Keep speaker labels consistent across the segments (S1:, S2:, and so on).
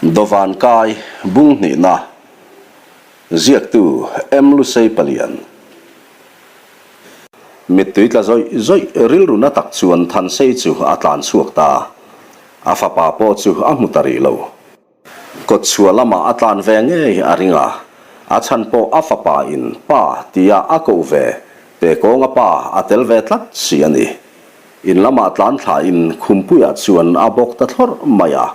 S1: Dawvan kai bung hnihna ziaktu M Lusei Palian. Mittui tla zawih zawih rilru na tak chuan Thansei chu a tlan chhuak ta. A fapa pawh chu a hmu ta rih lo. Kawtchhuah lamah a tlan ve ngei a ring a, a chhan pawh a fapa in pa tia a koh ve te kawnga pa a tel ve tlat si a ni. In lamah tlan thla in khumpuiah chuan a bawk ta thlawrh mai a,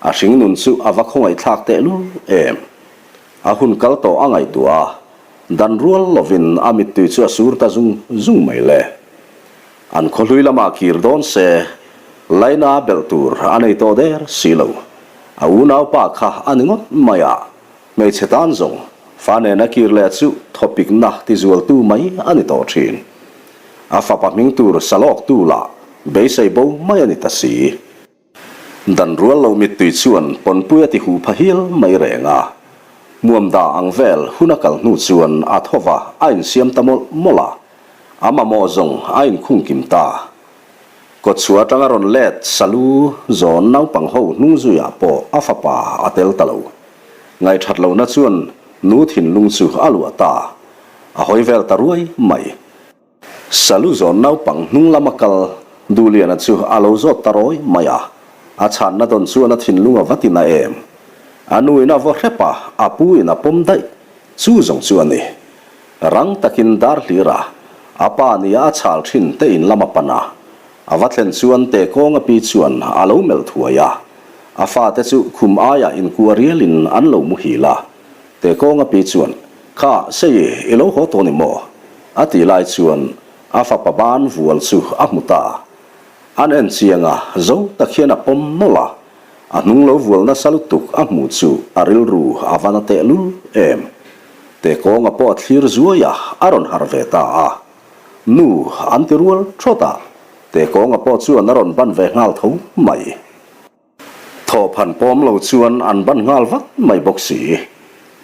S1: a hringnun chu a va khawngaihthlak tehlul em. A hun kal tawh a ngaihtuah a, dan rual lovin a mittui chu a sur ta zung zung mai le. An khawhlui lamah kir dawn se, Laina belh tur a nei tawh der si lo. A unaupa kha a ni ngawt mai a, hmeichhe tan zawng fa nena kir leh chu thawpikna tizualtu mai a ni tawh thin. A fapa hming tur salawktu lah beisei bo mai a ni ta si. Dan rual lo mittui chuan pawnpui a ti huh pha hial mai reng a. Hmuam da ang vel hun a kal hnu chuan a tho va, a insiam ta mawlh mawlh a. A mamawh zawng a inkhung kim ta. Kawtchhuah atanga rawn let salu zawn naupang ho hnung zuiah pawh a fapa a tel ta lo. Ngaihthat lohna chuan nu thinlung chu a luah ta. A hawi vel ta ruai mai. Salu zawn naupang hnung lama kal Duhliana chu a lo zawt ta rawi mai a, a chhanna dawn chuan a thinlung a va ti na em. A nu in a vaw hrep a, a pu in a pawm daih chu zawng chu a ni. Rang takin dar hlir a, a pa nia a chhal thin te in lama pan a, a va thlen chuan te kawng a pi chuan a lo melh thuai a, a fate chu khum aiah inkuah rialin an lo muhil a, Te kawnga pi chuan, Kha, Sei, i lo haw tawh ni maw? a tih lai chuan a fapa ban vual chu a hmu ta. An en chiang a, zo tak hian a pawm nawlh a, a hnung lo vual nasa lutuk a hmuh chu a rilru a va na tehlul em. Te kawnga pawh a thlir zuai a, a rawn harh ve ta a. Nu, an ti rual thawt a, Te kawnga pawh chuan a rawn ban ve nghal tho mai. Thawhphan pawm lo chuan an ban nghal vat mai bawk si.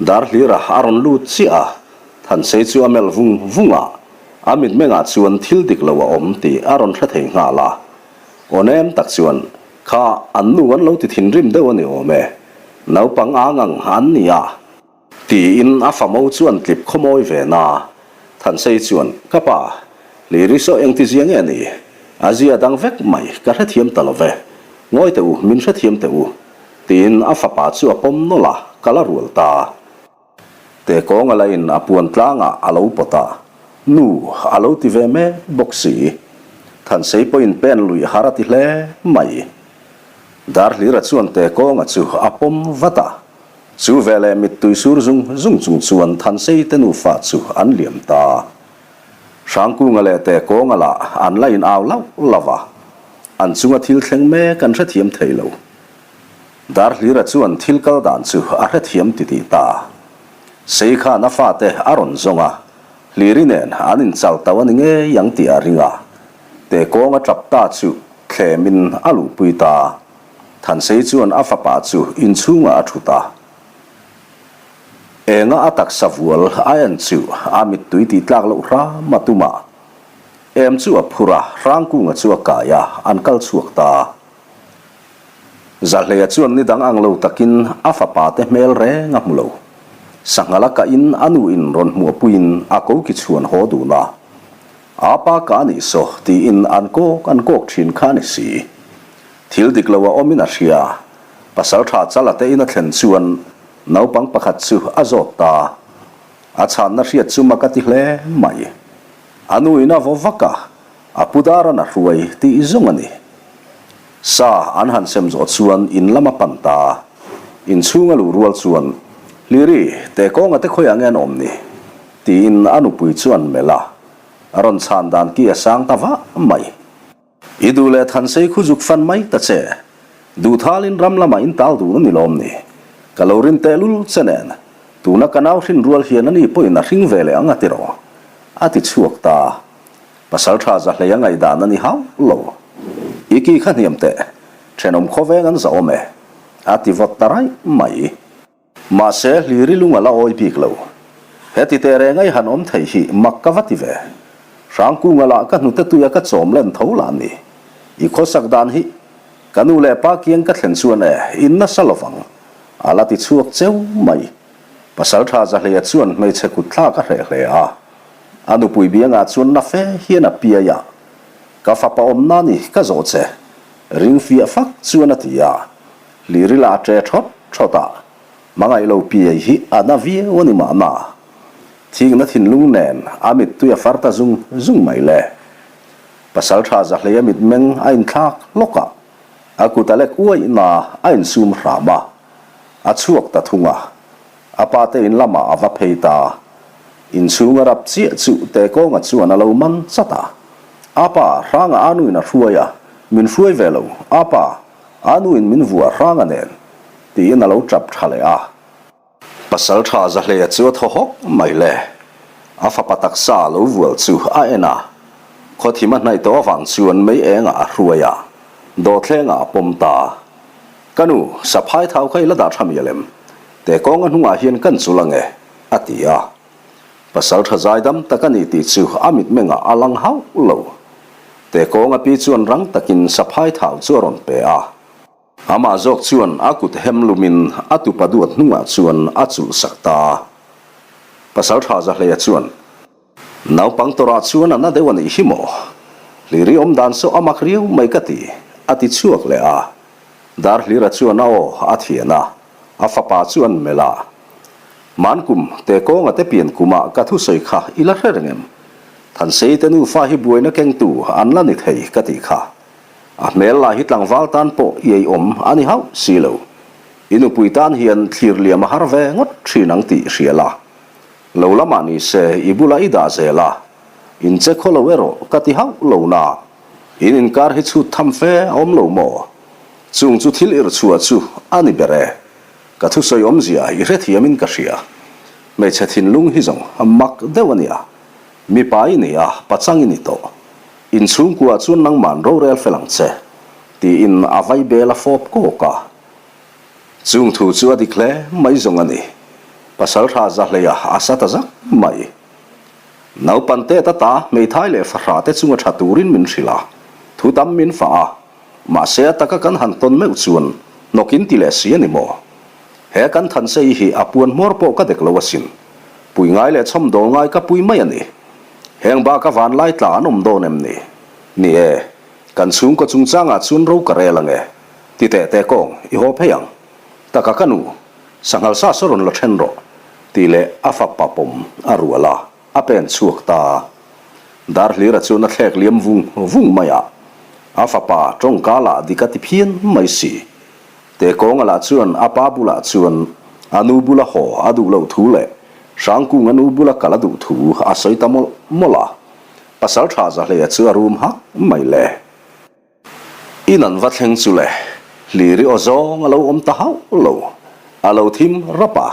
S1: Darhlira a rawn lut chiah a, Thansei chu a melh vung vung a, a mitmengah chuan thil dik lo a awm tih a rawn hre thei nghal a. Aw nem tak chuan, Kha, an nu an lo ti thinrim deuh a ni awm e. Naupang ang ang an ni a. Tiin a famo chuan tlip khawmawi ve na. Thansei chuan, Ka pa, Liri saw engti zia nge ni? A zia dang vek mai, ka hrethiam ta lo ve. Ngawi teh u, min hrethiam teh u. Tiin a fapa chu a pawm nawlh a, ka la rual ta. Te kawnga la in a puan tlangah a lo pawt a, Nu, a lo ti ve mek bawk si. Thansei pawhin pen luih har a ti hle mai. Darhlira chuan te kawnga chu a pawm vat a. Chu veleh mittui sur zung zung chung chuan Thansei te nufa chu an liam ta. Hrangkunga leh te kawnga lah an la in au lauh lauh a, an chunga thil thleng mek an hrethiam thei lo. Darhlira chuan thil kal dan chu a hrethiam titih ta. Sei khan a fate a rawn zawng a, Hliri nen an inchal tau a ni ngei ang tih a ring a, te kawnga tap ta chu thlemin a luhpui ta. Thansei chuan a fapa chu inchhungah a thut a. Enga a taksa vual a en chu a mittui tih tlak loh hram a tum a. Em chu a phur a, Hrangkunga chu a kai a, an kal chhuak ta. Zahleia chuan ni dang ang lo takin a fapa te hmel reng a hmu lo. Sanghal a kah in a nu in rawn hmuahpuiin a koki chhuan haw dun a. A pa ka a nih saw tiin an kawk an kawk thin kha a ni si. Thil dik lo a awmin a hria. Pasal tha chala te in a thlen chuan naupang pakhat chu a zawt ta. A chhanna hriat chu mak a ti hle mai. A nu in a vaw vak a, a pu daran a hruai tih zawng a ni. Sa an han sem zawh chuan in lam a pan ta. Inchhung a luh rual chuan, Hliri, te kawnga te khawiah nge an awm ni? Tiin a nupui chuan melh a, a rawn chhan dan ki a sang ta vah mai. I duh leh Thansei khu zuk fan mai ta che. Duhthalin ram lamah in tal dun a ni lawm ni? Ka lo rin tehlul che nen, tuna ka nau hrin rual hian ani pawhin a hring ve leh ang a ti rawh. A ti chhuak ta. Pasal tha za hlei a ngaihdan a ni hauh lo. I ki kha hniam teh, thenawm khawveng an zahawm e. A ti vawt ta raih mai. Mahse, Hliri lung a la awi bik lo. Heti teh reng a i han awm thei hi mak ka va ti ve. Hrangkunga lah ka hnute tuia ka chawm len tho lah ni. I khawsak dan hi ka nu leh pa kiang ka thlen chuan e, in nasa lovang. A la ti chhuak cheu mai. Pasalṭha Zahleia chuan hmeichhe kut thlak a hreh hle a. A nupui biangah chuan na fe hian a piai a. Ka fapa awmna ni ka zawh che. Ring fiah fak chuan a ti a. Hlirila a ṭe ṭhawt ṭhawt a. Hmangaih lo piai hi a na viau a ni mahna. Thikna thinlung nen a mittui a far ta zung zung mai le. Pasalṭha Zahleia mitmeng a inthlak hlawk a. A kut a lek uaihna a insum hram a, a chhuak ta thung a. A pa te in lamah a va phei ta. Inchhung a rap chiah chu Tekawnga chuan a lo man chat a. A pa, Hranga a nuin a hruai a, min hruai ve lo, a pa, a nuin min vuah Hranga nen, tiin a lo tap tha leh a. Pasal tha Zahleia chu a thaw hawk mai le. A fapa taksa a lo vual chu a en a. Khawthim a hnaih tawh avang chuan mei engah a hruai a, dawhthlengah a pawm ta. Ka nu, saphai thau kha i la dah tha mial em? Te kawnga hnungah hian kan chul ange, a ti a. Pasal tha zaidam tak a ni tih chu a mitmengah a lang hauh lo. Te kawnga pi chuan rang takin saphai thau chu a rawn pe a. Amah zawk chuan a kut hem lumin a tupa duat hnungah chuan a chulh sak ta a. Pasal tha Zahleia chuan, Naupang tawrah chuan a na deuh a nih hi maw? Hliri awm dan saw a mak riau mai ka ti, a ti chhuak leh a. Darhlira chuan a aw a thian a, a fapa chu an melh a. Mankum, te kawnga te pian kumah ka thusawi kha i la hre reng em? Thansei te nufa hi buaina kengtu an la ni thei ka tih kha. A hmel lah hi tlangval tan pawh i ei awm a ni hauh si lo. I nupui tan hian thlir liam a har ve ngawt thin ang tih hria la. Lo lamah ni se i bulah i dah zel a, in che khaw lo erawh ka ti hauh lo na. In inkar hi chhut tham fe a awm lo maw? Chung chu thil irh chhuah chu a ni ber e. Ka thusawi awmzia i hrethiamin ka hria. Hmeichhe thinlung hi zawng mak deuh a nia. Mipa i ni a, pachang i ni tawh. Inchhungkuah chuan nangman rorel fel ang che, tiin a vai bel a fawp kawk a. Chung thu chu a dik hle mai zawng a ni. Pasaltha Zahleia a sa ta zak mai. Naupan te ta ta hmeithai leh fahrah te chunga tha turin min hrilh a, thu tam min fah a. Mahse a taka kan han tawn meuh chuan hnawk in ti leh si a ni maw? He kan Thansei hi a puan hmawr pawh ka dek lo asin. Pui ngai leh chhawmdawl ngai ka pui mai a ni. Heng bak a vanlai tla an awm dawn em ni? Ni e, kan chhungkaw chungchangah chuan ro ka rel ange. Ti teh teh kawng, i haw phei ang. Taka ka nu, sanghal sa saw rawn la then rawh, tih leh a fapa pawm a rual a, a pen chhuak ta. Darhlira chuan a thlek liam vung vung mai a, a fapa tawngka lah dik a ti phian mai si. Te kawnga lah chuan a pa bulah chuan a nu bula haw a duh loh thu leh Hrangkung a nu bula kal a duh thu a sawi ta mawlh mawlh a. Pasal tha Zahleia chu a rum hak mai le. In an va thleng chu le, Hliri aw zawng a lo awm ta hauh lo. A lo thim rap a,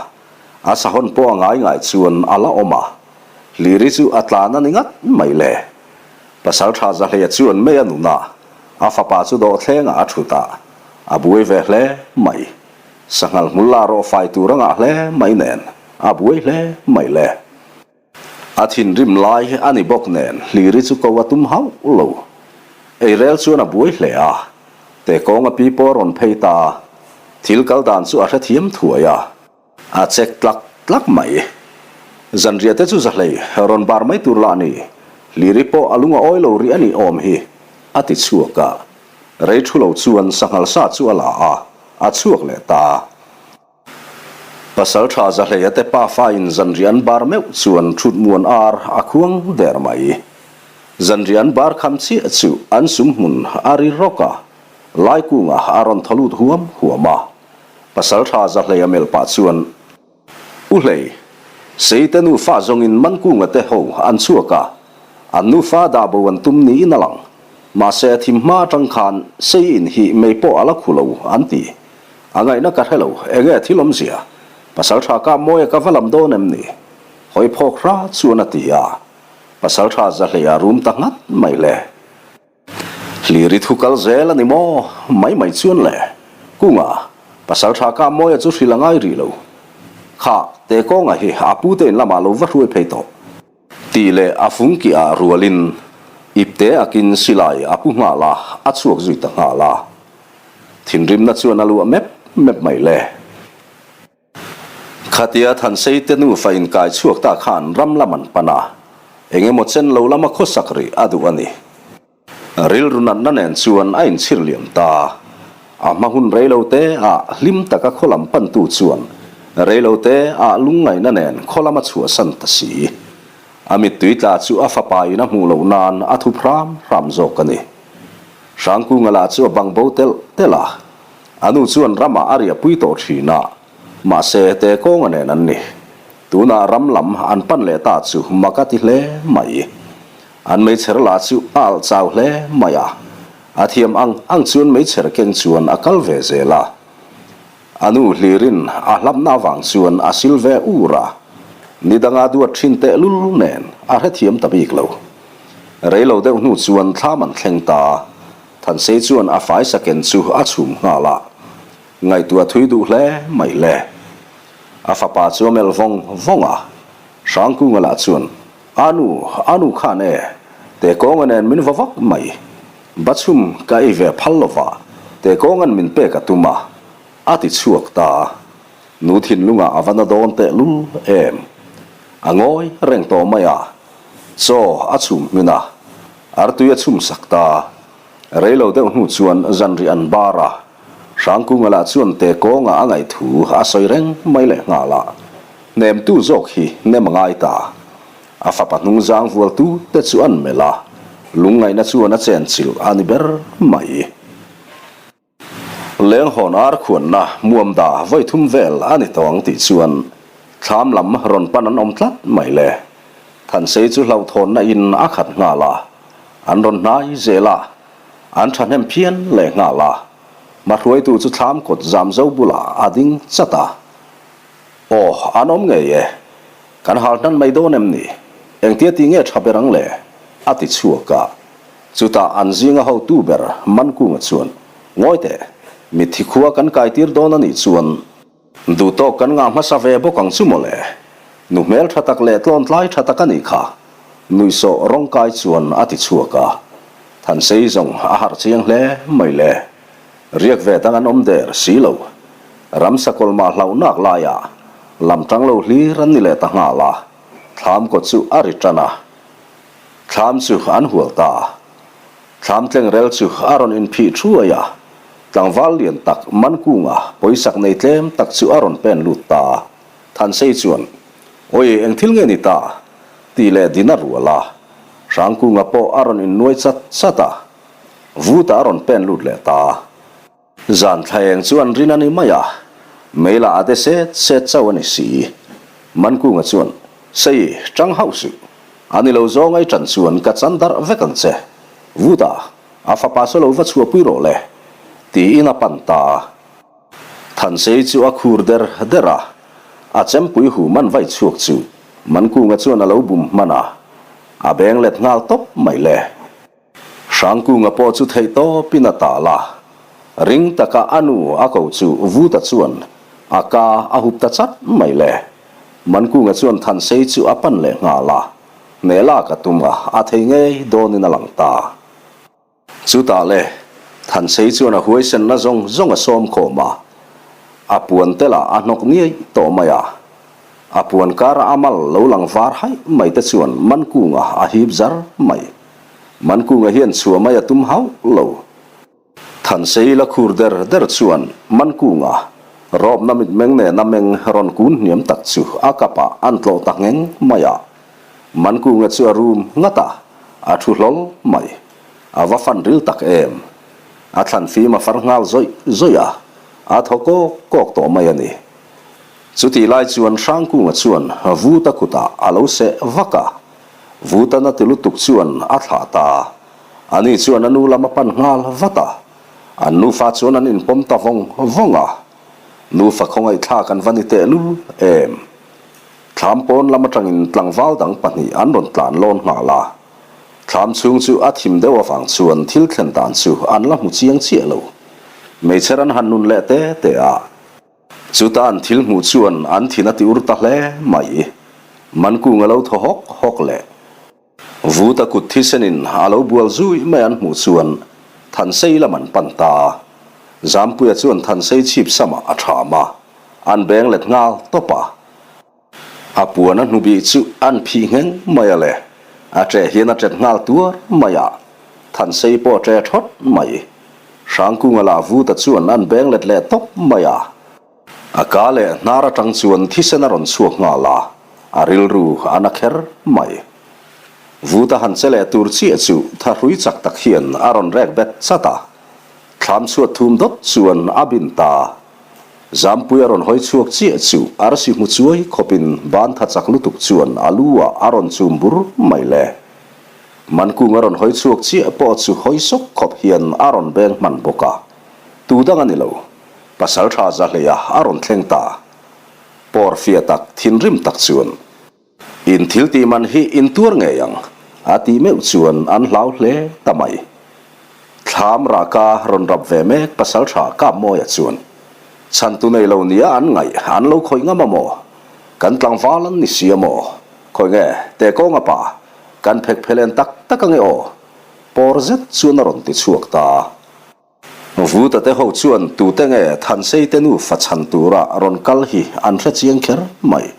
S1: a sahawn pawh a ngai ngai chuan a la awm a. Hliri chu a tlan a ni ngat mai le. Pasal tha Zahleia chuan mei a nun a, a fapa chu dawhthlengah a thut a, a buai ve hle mai. Sanghal hmul la rawh fai tur a ngah hle mai nen, a buai hle mai le. A thinrim lai a ni bawk nen Hliri chu ko a tum hauh lo. Eirel chuan a buai hle a, Tekawnga pi pawh a rawn phei ta. Thil kal dan chu a hrethiam thuai a. A chek tlak tlak mai. Zanriah te chu zahlei rawn bar mai tur lah ni. Hliri pawh a lung a awi lo rih a nih awm hi, a ti chhuak a. Rei thu lo chuan sanghal sa chu a la a, a chhuak leh ta. Pasal tha Zahleia te pafa in zanriah an bar meuh chuan thut muan ar a khuang der mai. Zanriah an bar kham chiah chu an sum hmun a ri rawk a, Laikunga a rawn thaw lut huam huam a. Pasal tha Zahleia melh pah chuan, U Hlei, Seite nufa zawngin Mankunga te ho an chhuak a, an nufa dah bo an tum niin a lang. Mahse a thim hma atang khan Sei in hi mei pawh a la khu lo an ti. A ngaihna ka hre lo, enge thil awmzia? Pasal tha ka mawia ka va lam dawn em ni? Hawi phawk hra chuan a ti a. Pasal tha Zahleia rum ta nghat mai le. Hlir i thu kal zel a ni maw? Mai mai chuan le. Kunga, pasal tha ka mawia chu hrilh a ngai rih lo. Kha, te kawnga hi a pu te in lamah lo va hruai phei tawh. Tih leh a fung kih ah rualin ipte akin silai a pu nghal a, a chhuak zui ta nghal a. Thinrimna chuan a luah mep mep mai le. Khatia Thansei te nufa inkai chhuak ta khan ram lam an pan a, eng emaw chen lo lama khawsak rih a duh a ni. Rilru natna nen chuan a inchhir liam ta. A hma hun reilo te ah hlim taka khaw lam pantu chuan reilo te ah lungngaihna nen khaw lam a chhuahsan ta si. A mittui tla chu a fapa in a hmuh loh nan a thup hram hram zawk a ni. Hrangkunga lah chu a bang bo telh telh a, a nu chuan ramah a riahpui tawh thin a, mahse te kawnga nen an ni. Tunah ram lam an pan leh ta chu mak a ti hle mai. An meichher lah chu a alh chau hle mai a, a thiam ang ang chuan meichher keng chuan a kal ve zel a. A nu hlirin a hlapna avang chuan a sil ve ur a, ni danga duat thin tehlul nen a hrethiam ta bik lo. Rei lo deuh hnu chuan thlam an thleng ta a, Thansei chuan a faisa ken chu a chhum nghal a, ngaihtuah thui duh hle mai le. A fapa chu a melh vawng vawng a, Hrangkunga lah chuan, A nu, a nu khan e, Tekawnga nen min va vak mai. Bachhum ka ei ve phal lova, Tekawnga'n min pek a tum a, a ti chhuak ta a. Nu thinlungah a va na dawn tehlul em. A ngawi reng tawh mai a, chaw a chhum hmin a, artui a chhum sak ta. Rei lo deuh hnu chuan zanrih an bar a, Hrangkunga lah chuan Tekawnga a ngaih thu a sawi reng mai leh nghal a. Hnemtu zawk hi nem a ngai ta. A fapa hnungzang vualtu te chu an melh a, lungngaihna chuan a chenchilh a ni ber mai. Lenghawn ar khuanna muamda vawi thum vel a ni tawh ang tih chuan thlam lam rawn pan an awm tlat mai le. Thansei chu hlauhthawnna in a khat nghal a, an rawn hnai zel a, an thahnem phian leh nghal a. Hmahruaitu chu thlam kawt zam zo bulah a ding chat a. Aw, an awm ngei e. Kan hal hnan mai dawn em ni? Engtia ti nge tha ber ang le? A ti chhuak a. Chutah an zinga hotu ber Mankunga chuan, Ngawi teh, mitthi khua kan kai tir dawn a nih chuan, duhtawk kan ngah hmasa ve bawk ang chu mawle. Nu hmel tha tak leh tlawntlai tha tak a nih kha, nuihsawh rawngkai chuan a ti chhuak a. Thansei zawng a harh chiang hle mai le. Riak ve dang an awm der si lo. Ramsa kawlmah hlauh nak laiah lam tang lo hlir an ni leh ta nghal a, thlam kawt chu a ri tan a. Thlam chu an hual ta. Thlam tlengrel chu a rawn inphih thuai a, tlangval lian tak Mankunga pawisak nei tlem tak chu a rawn pen lut ta. Thansei chuan, Awi, eng thil nge ni ta? tih leh din a rual a. Hrangkunga pawh a rawn innuai chat chat a. Vuta a rawn pen lut leh ta. Zan thla eng chu an rin a ni mai a, mei lah a de set set chauh a ni si. Mankunga chuan, Sei, ṭang hauh suh. A ni lo zawng ai ṭan chuan ka chan darh vek ang che. Vuta, a fapa saw lo va chhuahpui rawh le, tiin a pan ta a. Thansei chu a khur der der a, a chempui hu man vai chhuak chu Mankunga chuan a lo bum hman a, a beng let nghal tawp mai le. Hrangkunga pawh chu theih tawpin a tal a, ring taka a nu a ko chu Vuta chuan a ka a hup ta chat mai le. Mankunga chuan Thansei chu a pan leh nghal a, hneh lak a tum a, a thei ngei dawnin a lang ta. Chutah le, Thansei chuan a huaisenna zawng zawng a sawm khawm a, a puan te lah a hnawk niaih tawh mai a. A puan kara a mal lo lang var haih mai te chuan Mankunga a hip zar mai. Mankunga hian chhuah mai a tum hauh lo. Thansei la khur der der chuan Mankunga rawpna mitmeng nena meng rawn kun hniam tak chu a kapah an tlawh ta ngheng mai a. Mankunga chu a rum ngat a, a thu hlawl mai. A va fan ril tak em! A thlan fim a far nghal zawih zawih a, a thaw kawk kawk tawh mai a ni. Chutih lai chuan Hrangkunga chuan Vuta kutah a lo seh vak a, Vuta na ti lutuk chuan a thlah ta. Ani chuan a nu lam a pan nghal vat a, an nufa chuan an inpawm ta vawng vawng a. Nufa khawngaihthlak an va ni tehlul em. Thlam pawn lam atangin tlangval dang pahnih an rawn tlan lawn nghal a. Thlam chhung chu a thim deuh avang chuan thil thlen dan chu an la hmu chiang chiah lo. Hmeichhe ran han nun leh te te a. Chuta an thil hmuh chuan an thin a ti ur ta hle mai. Mankung a lo thaw hawk hawk leh. Vuta kut thisenin a lo bual zui mai an hmuh chuan Thansei lam an pan ta a. Zampuia chuan Thansei chhip samah a ṭham a, an beng let nghal tawp a. A puan a hnubih chu an phih ngheng mai a le, a ṭe hian a ṭet nghal tuar mai a, Thansei pawh a ṭe ṭhawt mai. Hrangkunga lah Vuta chuan an beng let leh tawp mai a. A ka leh hnar aṭang chuan thisen a rawn chhuak nghal a, a rilru a na kher mai. Vuta han che leh tur chiah chu thahrui chak tak hian a rawn rek bet chat a, thlam chhuat thum dawt chuan a bin ta. Zampui a rawn hawi chhuak chiah chu arsi hmu chuai khawpin ban tha chak lutuk chuan a lu ah a rawn chum bur mai le. Mankung a rawn hawi chhuak chiah pawh chu hawi sawk khawp hian a rawn beng hman bawk a, tu dang a ni lo. Pasal tha Zahleia a rawn thleng ta. Pawr fia tak, thinrim tak chuan. In thil tih man hi in tuar ngei ang, a tih meuh chuan an hlau hle ta mai. Thlam raka rawn rap ve mek pasal tha Kapmawia chuan, Chhantu nei lo nia an ngaih an lo khawih ngam a maw? Kan tlangval an ni si a maw? Khawi nge, teh kawnga pa, kan phek phelen tak tak ange aw? Pawr zet chuan a rawn ti chhuak ta. Vuta te ho chuan tute nge Thansei te nufa chhan tura rawn kal hi an hre chiang kher mai.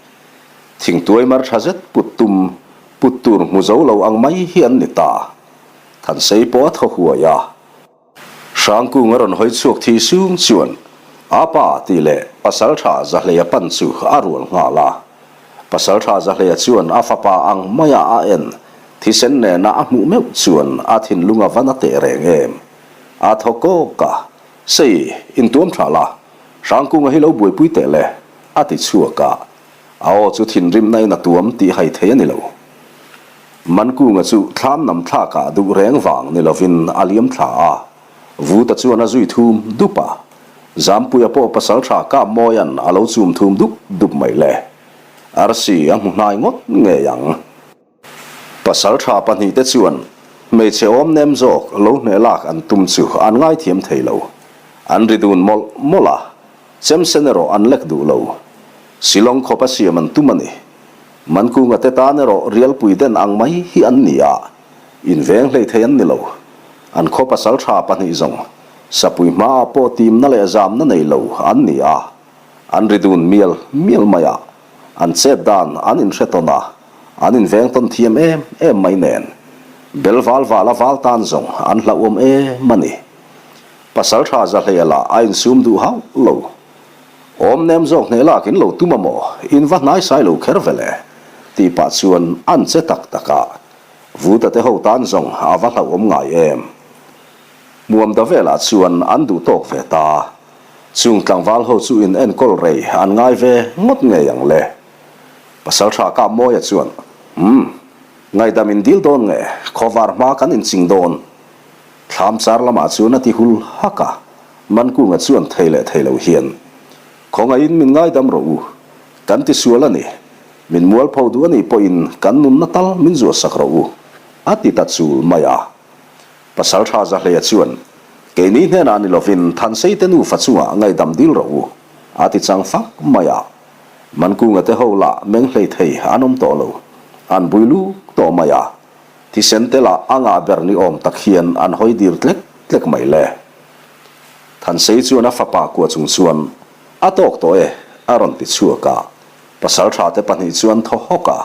S1: Thingtuai mar tha zet put tum put tur hmu zo lo ang mai hi an ni ta. Thansei pawh a thaw huai a. Hrangkung a rawn hawi chhuak thi sung chuan a pa tih leh Pasaltha Zahleia pan chu a rual nghal a. Pasaltha Zahleia chuan a fapa ang maia a en thisen nena a hmuh meuh chuan a thinlung a va na teh reng em. A thaw kawk a, Sei, intuam tha la, Hrangkunga hi lo buaipui teh le, a ti chhuak a. A aw chu thinrimna in a tuam tih hai thei a ni lo. Mankunga chu thlam nam thlakah duh reng vang ni lovin a liam thla a, Vuta chuan a zui thum dup a. Zampuia pawh pasaltha Kapmawia'n a lo chum thum dup dup mai le. Arsi a hmu hnai ngawt ngei ang. Pasaltha pahnihte chuan hmeichhe awm nem zawk lo hneh lak an tum chu an ngaithiam thei lo. An ri dun mawlh mawlh a, chemsen erawh an lek duh lo. Silawng khawp a siam an tum a ni. Mankunga te tan erawh rialpui den ang mai hi an ni a, inveng hlei thei an ni lo. An khaw pasaltha pahnih zawng sapui hmaah pawh timna leh zamna nei lo an ni a, an ri dun mial mial mai a. An chet dan an inhre tawn a, an inveng tawn thiam em em mai nen. Bel val vala val tan zawng an hlauhawm em a ni. Pasal tha Zahleia lah a insum duh hauh lo. Awm nem zawk hneh lak in lo tum a maw, in va hnai sai lo kher ve le, tih pah chuan an che tak tak a. Vuta te ho tan zawng a va hlauhawm ngai em. Muamda velah chuan an duh tawk ve ta. Chung tlangval ho chu in enkawl rei an ngai ve ngawt ngei ang le. Pasaltha Kapmawia chuan, Umm, ngaihdam in dil dawn nge, khawvar hma kan inching dawn. Thlam char lamah chuan a ti hul hak a, Mankunga chuan thei leh thei lo hian, Khawngaihin min ngaidam rawh u, kan ti sual a ni, min mualpho duh a nih pawhin kan nunna tal min zuahsak rawh u, a ti ta chul mai a. Pasaltha Zahleia chuan, Keini hnenah ni lovin Thansei te nufa chungah ngaihdam dil rawh u, a ti chang fak mai a. Mankunga te ho lah meng hlei thei an awm tawh lo, an bui luk tawh mai a. Thisen te lah a ngah ber ni awm tak hian an hawi dir tlek tlek mai le. Thansei chuan a fapa kua chung chuan, A tawk tawh e, a rawn ti chhuak a. Pasaltha te pahnih chuan thaw hawk a.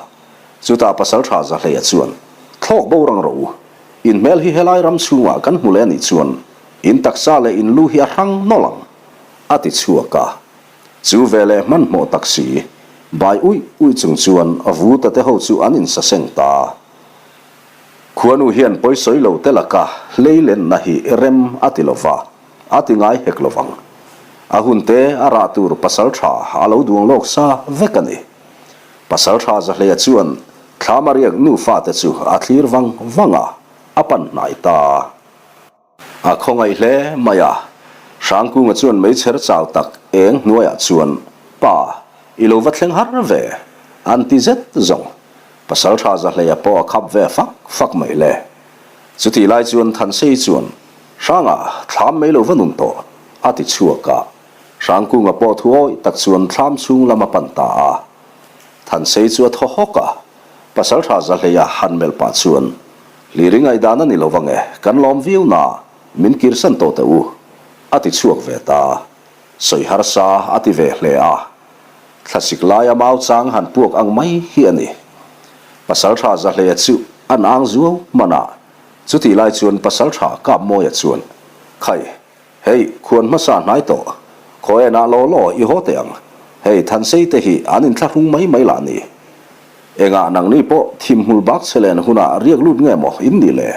S1: Chutah Pasaltha Zahleia chuan, Thlawk bo rang rawh u, In hmel hi helai ram chhungah kan hmu leh a nih chuan in taksa leh in lu hi a hrang nawlh ang, a ti chhuak a. Chu ve leh hmanhmawh tak si, bai uih uih chung chuan Vuta te ho chu an insaseng ta. Khuanu hian pawisawi lo te laka hleilenna hi rem a ti lova, a ti ngai hek lovang. A hun te a rah tur pasal tha a lo duang lawk sa vek a ni. Pasal tha Zahleia chuan Thla Mariak nufa te chu a thlir vang vang a, a pan hnai ta. A khawngaih hle mai a, Hrangkunga chuan meichher chau tak eng hnuaiah chuan, Pa, i lo va thleng har ve, an ti zet zawng. Pasal tha Zahleia pawh a khap ve fak fak mai le. Chutih lai chuan Thansei chuan, Hranga, thlam mai lo va nun tawh, a ti chhuak a. Hrangkunga pawh thu awih tak chuan thlam chhung lam a pan ta a. Thansei chu a thaw hawk a, Pasaltha Zahleia han melh pah chuan, Hliri ngaihdan a ni lo vang e, kan lawm viau na, min kirsan tawh teh u, a ti chhuak ve ta. Sawi harsa a ti ve hle a. Thlasik laia mau chang han puak ang mai hi a ni. Pasaltha Zahleia chu an ang zuau hman a, chutih lai chuan Pasaltha Kapmawia chuan, Khai, hei, khuan hmasa hnai tawh, khaw enah law law i haw teh ang, hei Thansei te hi an inthlahrung mai mai lah ni. Engah nangni pawh thimhmul bak che len hunah riak lut nge maw in nih le?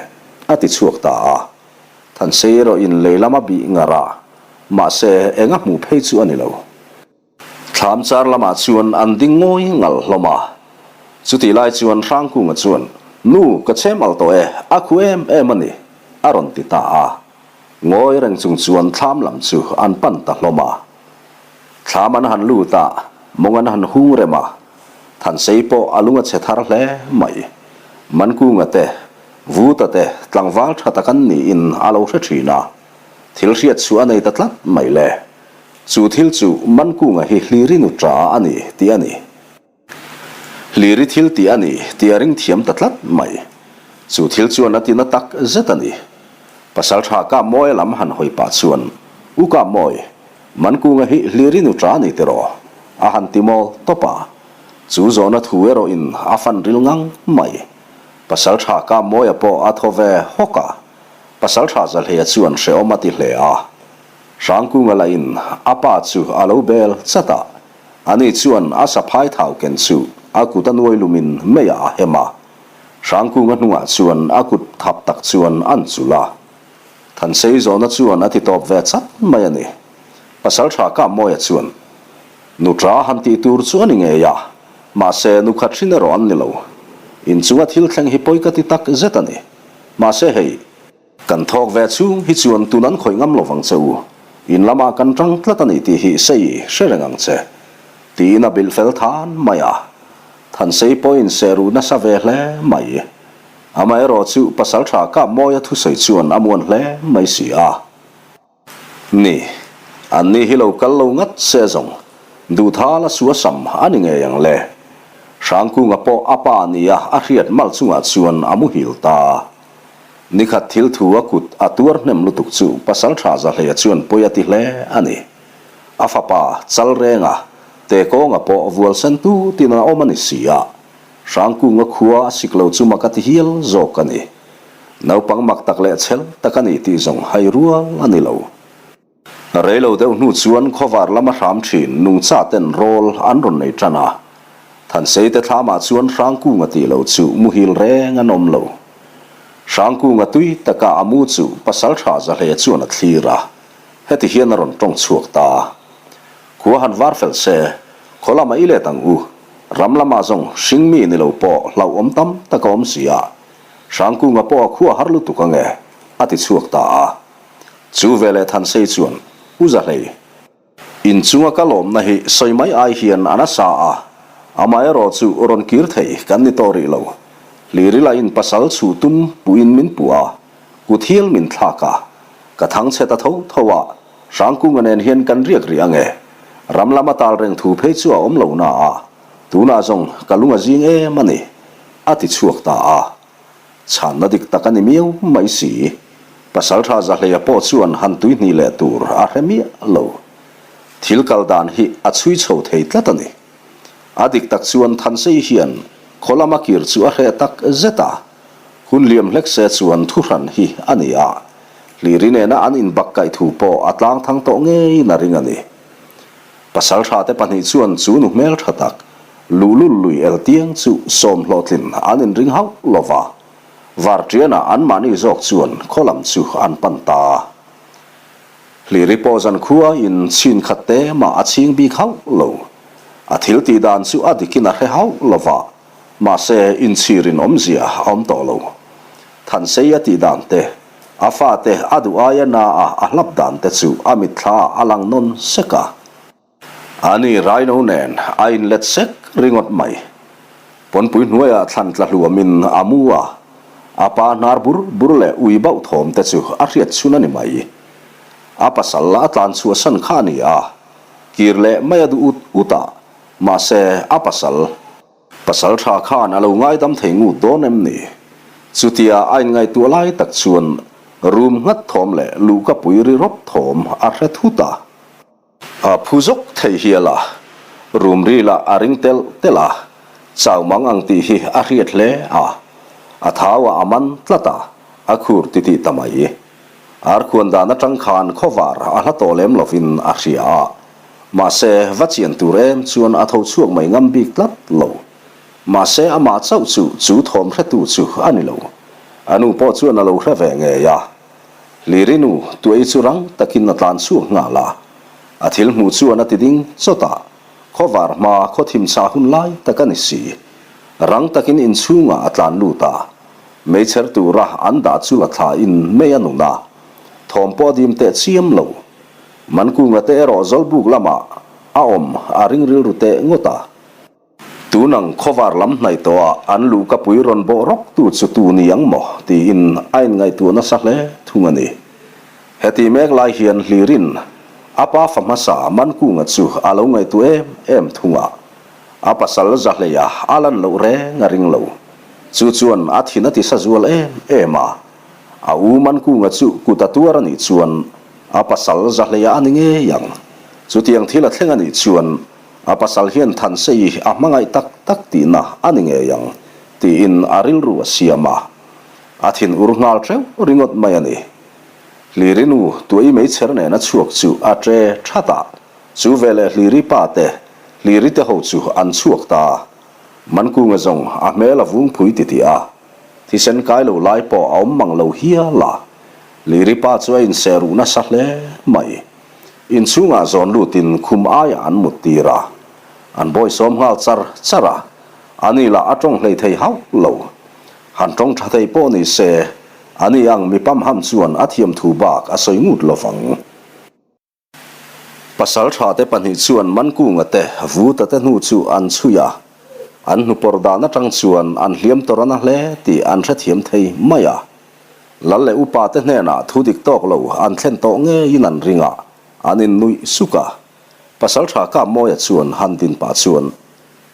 S1: a ti chhuak ta a. Thansei erawh in lei lama bih ngar a, mahse enga hmuh phei chu a ni lo. Thlam char lamah chuan an ding ngawi ngal hlawm a. Chutih lai chuan Hrangkunga chuan, Nu, ka chhem al tawh e, a khu em em a ni, a rawn ti ta a. Ngawi reng chung chuan thlam lam chu an pan ta hlawm a. Thlam an han lut a, mawng an han hung rem a. Thansei pawh a lung a chhe thar hle mai. Mankunga te, Vuta te tlangval tha tak an niin a lo hre thin a. Thil hriat chhuah a nei ta tlat mai le. Chu thil chu Mankunga hi Hliri nu ta a ni tih a ni. Hliri thil tih a ni tih a ring thiam ta tlat mai. Chu thil chuan a ti na tak zet a ni. Pasaltha Kapmawia lam han hawi pah chuan, U Kapmawi, Mankunga hi Hliri nu ta a ni tiraw? a han ti mawl tawp a. Chu zawhna thu erawhin a fan ril ngang mai. Pasaltha Kapmawia pawh a thaw ve hawk a. Pasaltha Zahleia chuan hrehawm a ti hle a. Hrangkunga lahin a pa chu a lo bel chat a, ani chuan a saphai thau ken chu a kut a nuai lumin meiah a hem a. Hrangkunga hnungah chuan a kut thap tak chuan an chulh a. Thansei zawhna chuan a ti tawp ve chat mai a ni. Pasaltha Kapmawia chuan, Nutra han tih tur chu a ni ngei a, mahse nukhat hrin erawh an ni lo. Inchunga thil thleng hi pawi ka ti tak zet a ni. Mahse hei. Kan thawk ve chhung hi chuan tun an khawih ngam lovang che u, in lamah kan tang tlat a ni tih hi sei hre reng ang che, tiin a bilh fel than mai a. Thansei pawhin seh ruh nasa ve hle mai. Amaherawh chu Pasaltha Kapmawia thusawi chuan a muan hle mai si a. Ni, an ni hi lo kal lo ngat se zawng, Duhthala suasam a ni ngei ang le. Hrangkunga pawh a pa nia a hriat mal chungah chuan a muhil ta. Nikhat thil thu a kut a tuar hnem lutuk chu Pasaltha Zahleia chuan pawi a ti hle a ni. A fapa Chalrenga Tekawnga pawh vual sen tutin a awm a ni si a, Hrangkunga khua a sik lo chu mak a ti hial zawk a ni. Naupang mak tak leh chhel tak a ni tih zawng hai rual a ni lo. Rei lo deuh hnu chuan khawvar lama hram thin nungcha ten rawl an rawn nei tan a. Thansei te thlamah chuan Hrangkunga tih lo chu muhil reng an awm lo. Hrangkunga tui taka a mu chu Pasaltha Zahle chuan a thlir a, heti hian a rawn tawng chhuak ta. Khua han var fel se, khaw lamah i let ang u. Ram lamah zawng hring mi ni lo pawh hlauhawm tam tak a awm si a, Hrangkunga pawh a khua har lutuk ang e, a ti chhuak ta a. Chu veleh Thansei chuan, U Zahlei, inchunga ka lawmna hi sawi mai ai hian a nasa a, amaherawhchu rawn kir thei kan ni tawh rih lo. Hlirila in pasal chhuh tum puhin min puh a, kut hial min thlak a, ka thang chhe ta tho tho a, Hrangkunga nen hian kan riak rih ang e. Ram lama tal reng thu phei chu a awm lo na a, tunah zawng ka lung a zing em a ni, a ti chhuak ta a. Chhanna dik tak a ni miau mai si. Pasaltha Zahleia pawh chuan han tuihnih leh tur a hre miah lo. Thil kal dan hi a chhui chho thei tlat a ni. A dik tak chuan Thansei hian khaw lama kir chu a hreh tak zet a. Hun liam hlek se chuan thuhran hi a ni a. Hliri nena an inbak kaih thu pawh a tlang thang tawh ngeiin a ring a ni. Pasaltha te pahnih chuan chu nu hmeltha tak, luhlul lui eltiang chu sawm hlawhtlin an inring hauh lo va. Varṭianah anmahni zawk chuan khaw lam chu an pan ta. Hliri pawh zankhua in chhin khat te mah a chhing bik hauh lo. A thil tih dan chu a dikin a hre hauh lo va, mahse inchhirin awmzia a awm tawh lo. Thansei a tih dan te, a fate a duh aia na a a hlap dan te chu a mitthla a lang nawn sek a. Ani Raino nen a inlet sek ringawt mai. Pawnpui hnuaiah thlan tla hluamin a mu a, a pa hnar bur bur leh ui bauh thawm te chu a hriat chhun a ni mai. A pasal a tlan chhuahsan kha a ni a, kir leh mai a duh ut ut a, mahse a pasal. Pasal tha khan a lo ngaidam thei ngut dawn em ni? Chutia a inngaihtuah lai tak chuan rum nghat thawm leh luhkapui ri rawp thawm a hre thut a. A phu zawk thei hial a. Rum ri lah a ring telh telh a, chau mang ang tih hi a hriat hle a, a thau ah a man tlat a, a khur titih ta mai. Arkhuan dan atang khan khawvar a hla tawh lem lovin a hria a, mahse va chian tur em chuan a tho chhuak mai ngam bik tlat lo. Mahse amah chauh chu chu thawm hretu chu a ni lo. A nu pawh chuan a lo hre ve ngei a. Hliri nu tuai chu rang takin a tlan chhuak nghal a. A thil hmuh chuan a ti ding chawt a, khawvar hma khaw thim chah hun lai tak a ni si. Rang takin inchhungah a tlan lut a, meichher tura an dah chu la thlain mei a nun a, thawm pawh a dim teh chiam lo. Mankunga te erawh Zawlbuk lamah a awm a ring rilru teh ngawt a. Tunang khawvar lam hnaih tawhah an luhkapui rawn bawh rawk tu chu tu ni ang maw? tiin a inngaihtuah nasa hle thung a ni. Heti mek lai hian Hlirin a pa fa hmasa Mankunga chu a lo ngaihtuah em em thung a, a pasal Zahleia a lan loh reng a ring lo. Chu chuan a thin a ti sa zual em em a, a u Mankunga chu kut a tuar a nih chuan a pasal Zahleia a ni ngei ang. Chutiang thil a thleng a nih chuan A pasal hian Thansei a hmangaih tak tak tihna a ni ngei ang, tiin a rilru a siam a. A thin ur nghal hreuh ringawt mai a ni. Hliri nu tuai meichher nena chhuak chu a ṭe that a, chu veleh Hliri pa te, Hliri te ho chu an chhuak ta. Mankunga zawng a hmel a vung phui titih a, thisen kai lo lai pawh a awm mang lo hial a. Hliri pa chu a inseh ruh nasa hle mai. Inchhungah zawn lutin khum aiah an mut tir a, an bawisawm nghal char char a, ani lah a tawng hlei thei hauh lo. Han tawng tha thei pawh ni se, ani ang mi pamham chuan a thiam thu bak a sawi ngut lo vang. Pasal tha te pahnih chuan Mankunga te Vuta te hnu chu an chhui a, an hnupawrh dan atang chuan an hliam tawrh ana hle tih an hrethiam thei mai a. Lal leh upa te hnenah thu dik tawk lo an thlen tawh ngeiin an ring a, an innuih suk a. Pasaltha Kapmawia chuan han din pah chuan,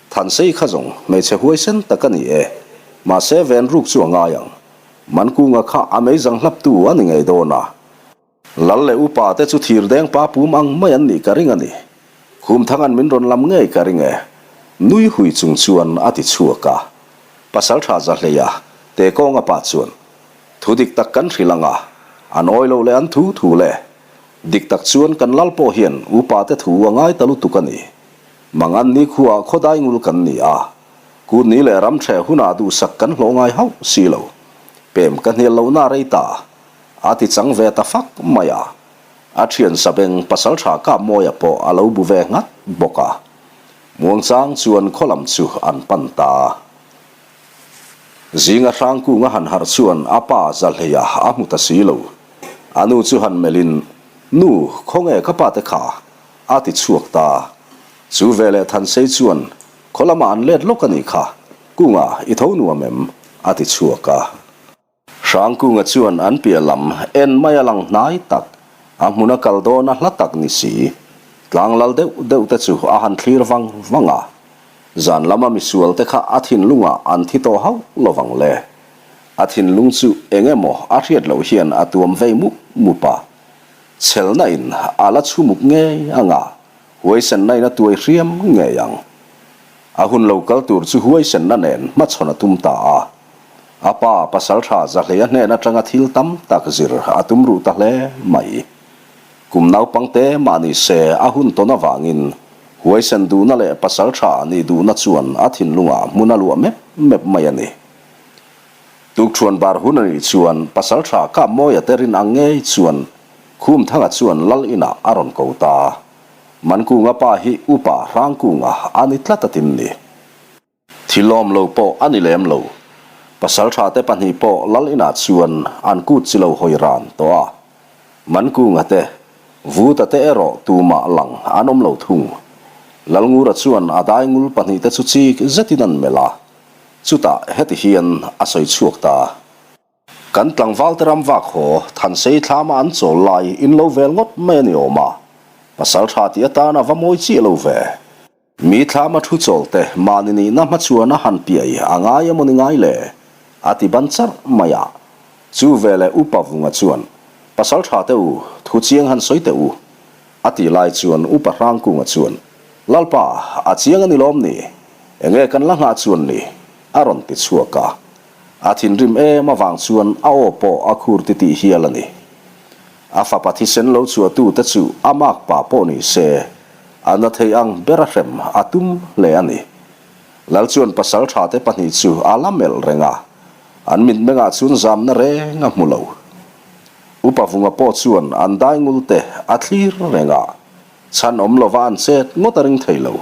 S1: Thansei kha zawng hmeichhe huaisen tak a ni e, mahse ven ruk chu a ngai ang. Mankunga kha a meizang hlaptu a ni ngei dawn a. Lal leh upa te chu thir deng pa pum ang mai an nih ka ring a ni. Khumthanga'n min rawn lam ngei ka ring e. Nui hui chung chuan a ti chhuak a. Pasaltha Zahleia te kawnga pa chuan, Thu dik tak kan hrilh ang a, an awi lo leh an thu thu le. Dik tak chuan kan lal pawh hian upa te thu a ngai ta lutuk a ni. Mangan ni khuaah khawdai ngul kan ni a, kutni leh ramthreh hunah duhsak kan hlawh ngai hauh si lo. Pem ka hnial lohna rei ta. A ti chang ve ta fak mai a. A thian Sabeng pasaltha Kapmawia pawh a lo bu ve nghat bawk a. Muangchang chuan khaw lam chu an pan ta. Zinga Hrangkung a han harh chuan a pa Zahleia a hmu ta si lo. A nu chu han melhin, Nu, khawnge ka pa te kha? a ti chhuak ta. Chu veleh Thansei chuan, Khaw lamah an let lawk a nih kha, Kunga i tho nuam em? a ti chhuak a. Hrangkunga chuan an piah lam en mai a lang hnai tak, a hmuna kal dawn a hla tak ni si. Tlang lal deuh deuh te chu a han thlir vang vang a. Zan lama misual te kha a thinlungah an thi tawh hauh lo vang le. A thinlung chu eng emaw a hriat loh hian a tuam vei mup mup a. Chhelna in a la chhumuk ngei ang a, huaisenna in a tuai hriam ngei ang. A hun lo kal tur chu huaisenna nen hmachhawn a tum ta a. A pa pasaltha Zahleia hnen atanga thil tam tak zir a tum ruh ta hle mai. Kum naupangte mah ni se a hun tawn avangin huaisen duhna leh pasaltha nih duhna chuan a thinlungah hmun a luah mep mep mai a ni. Tukṭhuan bar hun a nih chuan pasaltha Kapmawia te rin ang ngei chuan Khumthanga chuan Lal inah a rawn ko ta. Mankunga pa hi upa Hrangkunga a ni tlat a tin ni. Thil awm lo pawh a ni lem lo. Pasaltha te pahnih pawh lal inah chuan an kut chi lo hawi ran tawh a. Mankunga te, Vuta te erawh tumah lang an awm lo thung. Lalngura chuan a daingul pahnih te chu chik zetin an melh a. Chutah heti hian a sawi chhuak ta. Kan tlangval te ram vak haw Thansei thlama an chawl lai in lo vel ngawt mai a ni awm a. Pasaltha tih atan a va mawi chiah lo ve. Mi thlama thu chawl te mahni nihna hmachhuan a han piai a ngai emaw ni ngai le? A ti ban charh mai a. Chu veleh Upa Vunga chuan, Pasal tha teh u, thu chiang han sawi teh u. A ti lai chuan Upa Hrangkunga chuan, Lalpa, a chiang a ni lawm ni? Enge kan la nghah chuan ni? a rawn ti chhuak a. A thinrim em avang chuan a aw pawh a khur titih hial a ni. A fapa thisen lo chhuahtute chu a makpa pawh ni se, a na thei ang ber a hrem a tum hle a ni. Lal chuan pasal thate pahnih chu a la melh reng a, an mitmengah chuan zamna reng a hmu lo. Upa Vunga pawh chuan an dai ngulte a thlir reng a, chhan awm lova an chet ngawt a ring thei lo.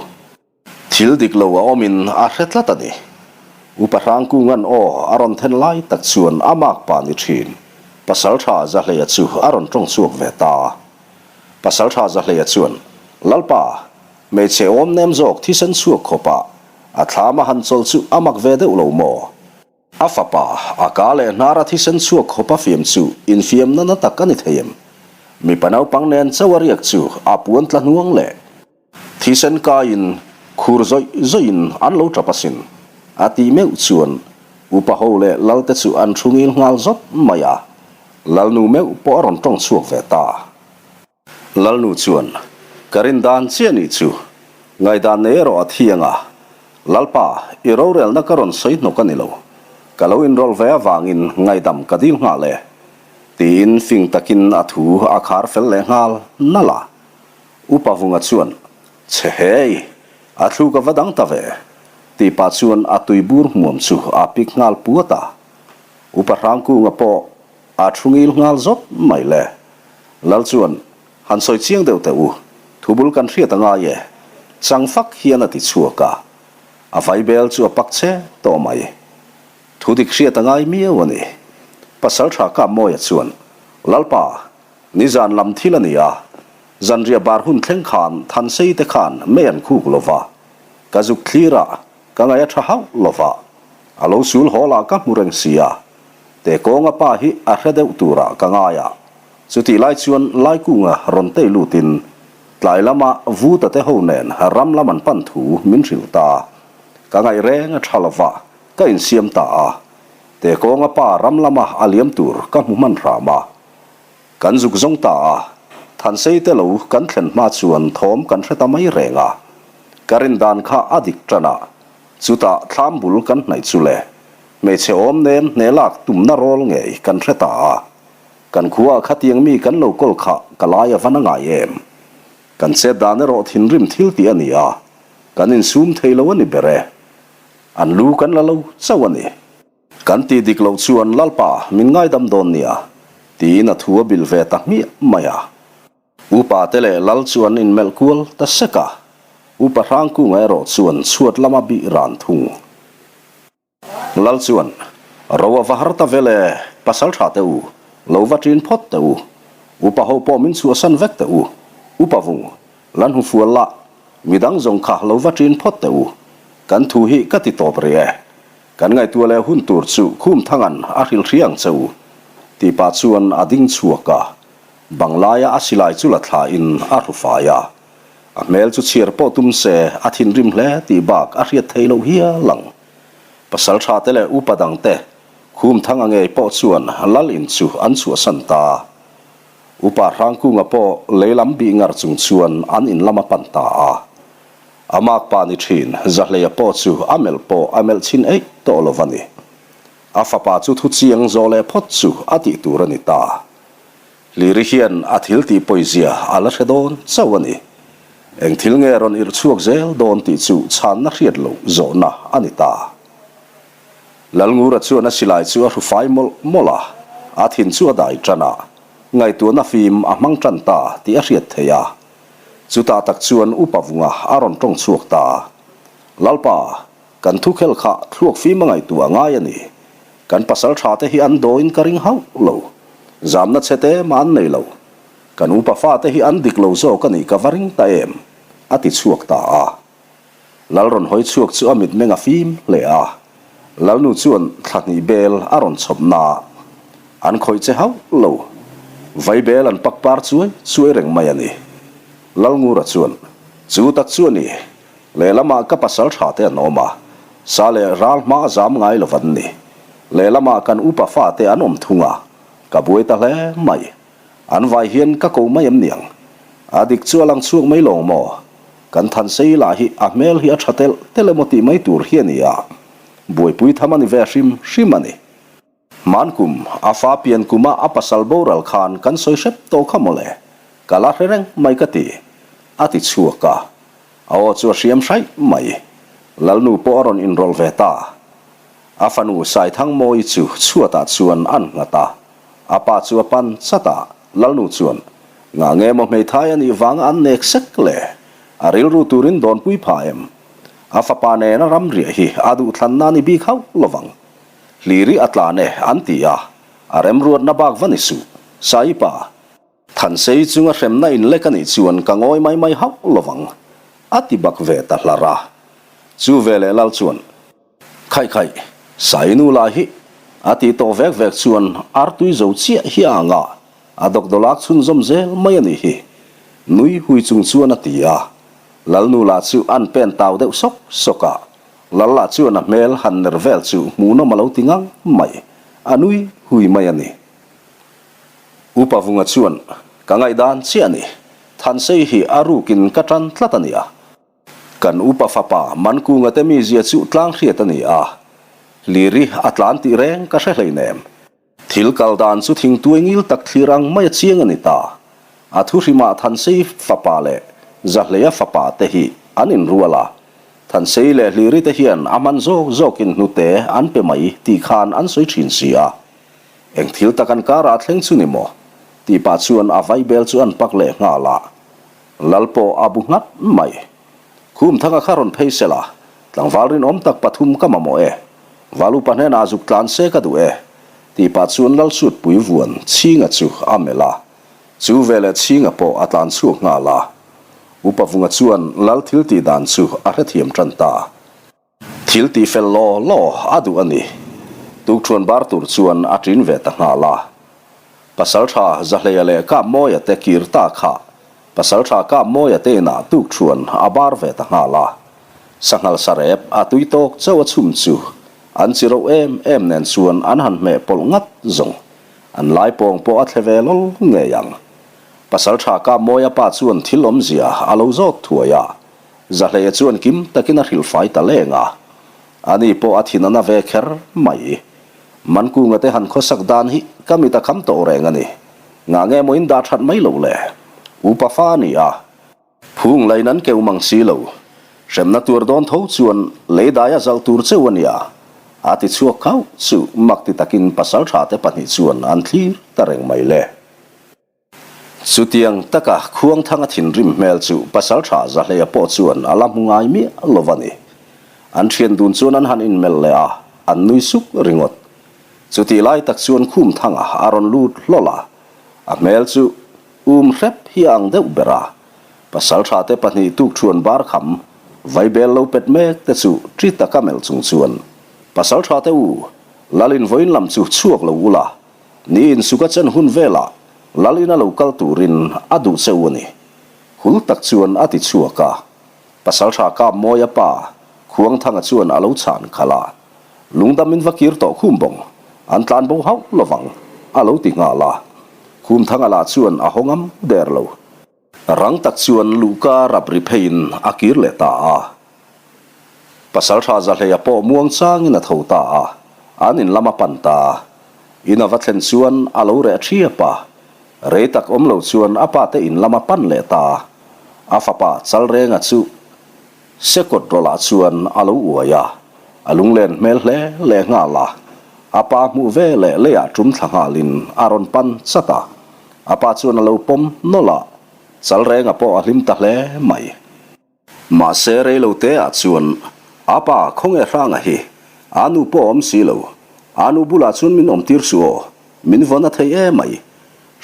S1: Thil dik lo a awmin a hre tlat a ni. Upa Hrangkunga'n aw a rawn then lai tak chuan a makpa ni thin Pasaltha Zahleia chu a rawn tawng chhuak ve ta. Pasaltha Zahleia chuan, Lalpa, hmeichhe awm nem zawk thisen chhuak khawpah a thlam a han chawl chu a mak ve deuh lo maw? A fapa, a ka leh hnara thisen chhuak khawpa fiam chu infiamna na tak a ni thei em? Mipa naupang nen chauh a riak chu a puan tla hnuang leh. Thisen kaiin khur zawih zawihin an lo tap asin, a tih meuh chuan upa ho leh Lalte chu an thu ngil nghal zawt mai a, Lalnu meuh pawh a rawn tawng chhuak ve ta. Lalnu chuan, Ka rin dan chiah nih chu, ngaihdan nei erawh a thiang a, Lalpa, i rorelna ka rawn sawi hnawk a ni lo, ka lo inrawlh ve avangin ngaihdam ka dil nghal e, tiin fing takin a thu a khar fel leh nghal nalh a. Upa Vunga chuan, Chhe hei, a thluk a va dang ta ve, tih pah chuan a tui bur hmuam chu a pik nghal puat a. Upa Hrangkunga pawh a thu ngil nghal zawt mai le. Lal chuan, Han sawi chiang deuh teh u, thu bul kan hriat a ngai e, chang fak hian a ti chhuak a. A vaibel chu a pak che tawh mai. Thu dik hriat a ngai miau a ni. Pasaltha Kapmawia chuan, Lalpa, Nizan lam thil a ni a, zanriah bar hun thleng khan Thansei te khan mei an khuk lo va, ka zuk thlir a, ka ngaih a tha hauh lo va, a lo sul haw lah ka hmu reng si a, te kawnga pa hi a hre deuh turah ka ngai a, chutih lai chuan Laikunga rawn tei lutin tlai lama Vuta te ho nen ram lam an pan thu min hrilh ta, ka ngaih reng a tha lo va, ka insiam ta a, te kawnga pa ram lama a liam tur ka hmu hman hram a. Kan zuk zawng ta a, Thansei te lo kan thlen hma chuan thawm kan hre ta mai reng a. Ka rin dan kha a dik tan a, chutah thlam bul kan hnaih chu le, hmeichhe awm nem hne lak tumna rawl ngei kan hre ta a. Kan khuaah khatiang mi kan lo kawl kha ka lai a va na ngai em. Kan chet dan erawh thinrim thil tih a ni a, kan insum thei lo a ni ber e. An lu kan la lo chauh a ni. Kan tih dik loh chuan Lalpa min ngaidam dawn nia, tiin a thu a bilh ve ta hmiah mai a. Upa te leh Lal chu an inmelh kual ta sek a, Upa Hrangkunga erawh chuan chhuat lama bih ran thung. Lal chuan, Ro a va har ta vel e, pasal tha teh u, lo va ṭin phawt teh u, upa ho pawh min chhuahsan vek teh u, upa vung, lan hmu fual lah, midang zawng kha lo va ṭin phawt teh u, kan thu hi ka ti tawp rih e, Kan ngaihtuah leh hun tur chu khum thangan a hrilh hria ang che u, tih pah chuan a ding chhuak a, bang laia a silai chu la thlain a hru fai a. A hmel chu chhiar pawh tum se a thinrim hle tih bak a hriat theih loh hial ang. Pasal tha te leh upa dang te khum thanga ngei pawh chuan lal in chu an chhuahsan ta. Upa Hrangkunga pawh lei lam bih ngar chung chuan an in lam a pan ta a. A makpa ni thin, Zahleia pawh chu a melh pawh a melh chhin eih tawh lo va ni. A fapa chu thu chiang zawh leh phawt chu a tih tur a ni ta. Hliri hian a thil tih pawizia a la hre dawn chauh a ni. Eng thil nge rawn irh chhuak zel dawn tih chu chhanna hriat loh zawhna a ni ta. Lalngura chuan a silai chu a hru fai mawlh mawlh a, a thin chu a dai tan a, ngaihtuahna fim a hmang tan ta tih a hriat theih a. Chutah tak chuan Upa Vunga a rawn tawng chhuak ta. Lalpa, kan thukhel kha thluak fim a ngaihtuah a ngai a ni. Kan pasal tha te hi an dawiin ka ring hauh lo. Zamna chhe te mah an nei lo. Kan upa fate hi an dik lo zawk a nih ka va ring ta em? a ti chhuak ta a. Lal rawn hawi chhuak chu a mitmeng a fim hle a. Lalnu chuan thla hnih bel a rawn chhawp na. An khawih che hauh lo. Vai bel an pak par chuai chuai reng mai a ni. Lalngura chuan, Chu tak chu a ni. Lehlamah ka pasal tha te an awm a. Sa leh ral hma a zam ngai lo an ni. Lehlamah kan upa fate an awm thung a. Ka buai ta hle mai. An vai hian ka ko mai em niang? A dik chu a lang chhuak mai lawng maw? Kan Thansei lah hi a hmel hi a tha telh telh emaw tih mai tur hi a ni a, buaipui tham a ni ve hrim hrim a ni. Hmankum, a fa pian kuma a pasal boral khan kan sawi hrep tawh kha mawle, ka la hre reng mai ka ti, a ti chhuak a. A aw chu a hriam hraih mai. Lalnu pawh a rawn inrawlh ve ta. A fanu Saithangmawii chu chhuatah chuan an nghat a. A pa chu a pan chat a, Lalnu chuan, Ngah nge maw hmeithai a nih vanga an nek sek le? A rilru turin dawnpui pha em? A fapa nena ramriah hi a duhthlanna a ni bik hauh lovang. Hliri a tlan e an ti a, a remruatna bak va ni suh. Saipa, Thansei chunga hremna inlek a nih chuan ka ngawi mai mai hauh lovang, a ti bak ve ta hlar a. Chu veleh Lal chuan, Khaih khaih, Sainu lah hi a ti tawh vek vek chuan artui zo chiah hi a ang a, a dawkdawlak chhunzawm zel mai a nih hi, nui hui chung chuan a ti a. Lalnu lah chu an pen tau deuh sawk sawk a, Lal lah chuan a hmel han ner vel chu hmuhnawm a lo ti ngang mai, a nui hui mai a ni. Upa Vunga chuan, Ka ngaihdan chiah a ni, Thansei hi a rukin ka tan tlat a nia. Kan upa fapa Mankunga te mizia chu tlang hriat a ni a, Liri a tlan tih reng ka hre hleinem. Thil kal dan chu thingtuai ngil tak thlir ang mai a chiang a ni ta. A thuhrimah Thansei fapa leh Zahleia fapa te hi an inrual a, Thansei leh Hliri te hian a hman zawk zawkin hnute an pe mai tih khan an sawi thin si a. Eng thil tak an karah a thleng chu ni maw? tih pah chuan a vaibel chu an pak leh nghal a. Lal pawh a bu nghat mai. Khumthanga kha rawn phei sela, tlangval rinawm tak pathum ka mamawh e. Valupa hnenah zuk tlan se ka duh e, tih pah chuan Lalsutpui vuan Chhinga chu a melh a. Chu veleh Chhinga pawh a tlan chhuak nghal a. Upa Vunga chuan Lal thil tih dan chu a hrethiam tan ta. Thil tih fel law law a duh a ni. Tukṭhuan bar tur chuan a ṭin ve ta nghal a. Pasalṭha Zahleia leh Kapmawia te kir ta kha Pasalṭha Kapmawia te inah tukṭhuan a bar ve ta nghal a. Sanghal sarep a tui tawk chauh a chhum chu an chi rauh em em nen chuan an han hmeh pawlh ngat zawng. An lai pawng pawh a thle ve lawl ngei ang. Pasalṭha Kapmawia pa chuan thil awmzia a lo zawt thuai a. Zahleia chuan kim takin a hrilhfai ta leng a, ani pawh a thin a na ve kher mai. Mankunga te han khawsak dan hi ka mit a kham tawh reng a ni. Ngah nge maw in dah that mai loh le? Upa fa a ni a. Phung lain an keu mang si lo. Hremna tuar dawn tho chuan lei dai a zalh tur cheu a nia. A ti chhuak khauh chu mak ti takin pasaltha te pahnih chuan an thlir ta reng mai le. Chutiang taka Khuangthanga thinrim hmel chu Pasaltha Zahleia pawh chuan a la hmu ngai miah lo va ni. An thian dun chuan an han inmelh leh a, an nui suk ringawt. Chutih lai tak chuan Khumthanga a rawn lut hlawl a, a hmel chu um hrep hi a ang deuh ber a. Pasaltha te pahnih tukṭhuan bar kham, vaibel lo pet mek te chu ṭi taka melh chung chuan, Pasaltha te u, Lalin vawiin lam chu chhuak lo ula, Ni insuk a chen hun velah Lalina lo kal turin a duh che u a ni. Hul tak chuan a ti chhuak a. Pasaltha Kapmawia pa Khuangthanga chuan a lo chhan khalh a. Lungdam in va kir tawh khum bawng, an tlan bo hauh lovang, a lo ti nghal a. Khumthanga lah chuan a haw ngam der lo. Rang tak chuan luhka rap ri pheiin a kir leh ta a. Pasaltha Zahleia pawh muang changin a tho ta a, an in lam a pan ta. In a va thlen chuan a lo reh thiap a. Rei tak awm lo chuan a pa te in lam a pan leh ta. A fapa Chalrenga chu Sekawt rawlah chuan a lo uai a, a lunglen hmel hle leh nghal a. A pa hmuh ve leh leiah tum thla nghalin a rawn pan chat a. A pa chuan a lo pawm nawlh a, Chalrenga pawh a hlim ta hle mai. Mahse reilo te ah chuan a pa khawnge hranga hi a nu pawh a awm si lo, a nu bulah chuan min awm tir suh aw, min vawn a thei emai,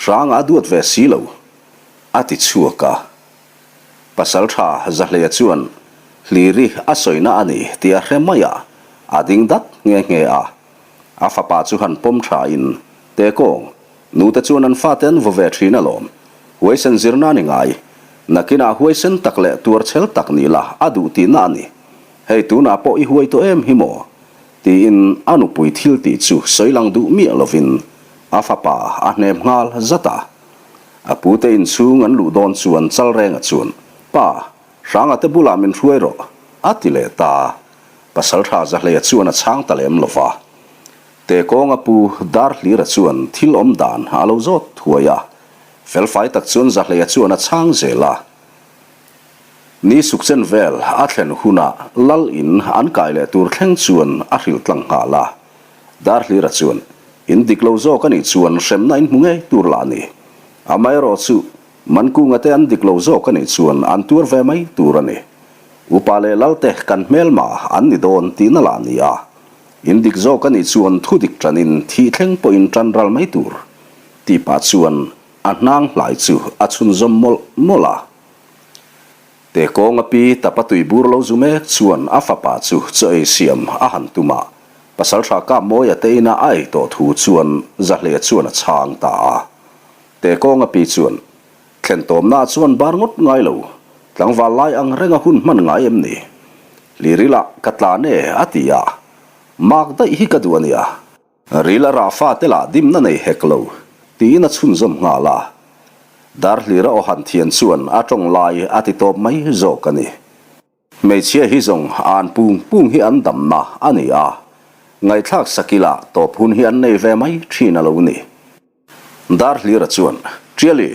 S1: hranga a duat ve si lo, a ti chhuak a. Pasal tha Zahleia chuan Hliri a sawina a ni tih a hre mai a, a ding dat nghe nghe a. A fapa chu han pawm tha in, Tekawng, nute chuan an fate an vaw ve thin alawm. Huaisen zirna a ni ngai. Nakinah huaisen tak leh tuarchhel tak ni la a duh tihna a ni. Hei tunah pawh i huai tawh em hi maw? Tiin a nupui thil tih chu sawi lang duh miah lovin a fapa a hnem nghal zat a. A pute inchhung an luh dawn chuan Chalrenga chuan, Pa! Hranga te bulah min hruai rawh, a ti leh ta. Pasaltha Zahleia chuan a chhang ta lem lo va. Te kawnga pu Darhlira chuan thil awm dan a lo zawt thuai a. Felfai tak chuan Zahleia chuan a chhang zel a. Ni sukchen vel a thlen hunah Lal in an kai leh tur thleng chuan a hrilh tlang nghal a. Darhlira chuan, In dik lo zawk a nih chuan hremna in hmu ngei tur lah a ni. Amaherawhchu, Mankunga te an dik lo zawk a nih chuan an tuar ve mai tur a ni. Upa leh Lalte kan hmelma an ni dawn tihna lah a ni a. In dik zawk a nih chuan thu dik ṭanin thih thleng pawhin ṭan ral mai tur. Tih pah chuan a hnang hlai chu a chhunzawm mawlh mawlh a. Te kawnga pi tapa tui bur lo zu mek chuan a fapa chu chaw ei siam a han tum a, Pasalṭha Kapmawia te ina a ei tawh thu chuan Zahleh chuan a chhang ta a. Te kawnga pi chuan, Thlen tawmnaah chuan bar ngawt ngai lo, tlangval lai ang renga hun hman ngai em ni? Lirilah ka tlan e a ti a, mak daih hi ka duh a nia. Ril a rah fate lah dimna nei hek lo, tiin a chhunzawm nghal a. Darhlira aw han thian chuan a tawng lai a ti tawp mai zawk a ni. Hmeichhia hi zawng an pung pung hi an damna a ni a, ngaihthlak sakila tawp hun hi an nei ve mai thin a lo ni. Darhlira chuan, Ṭiali,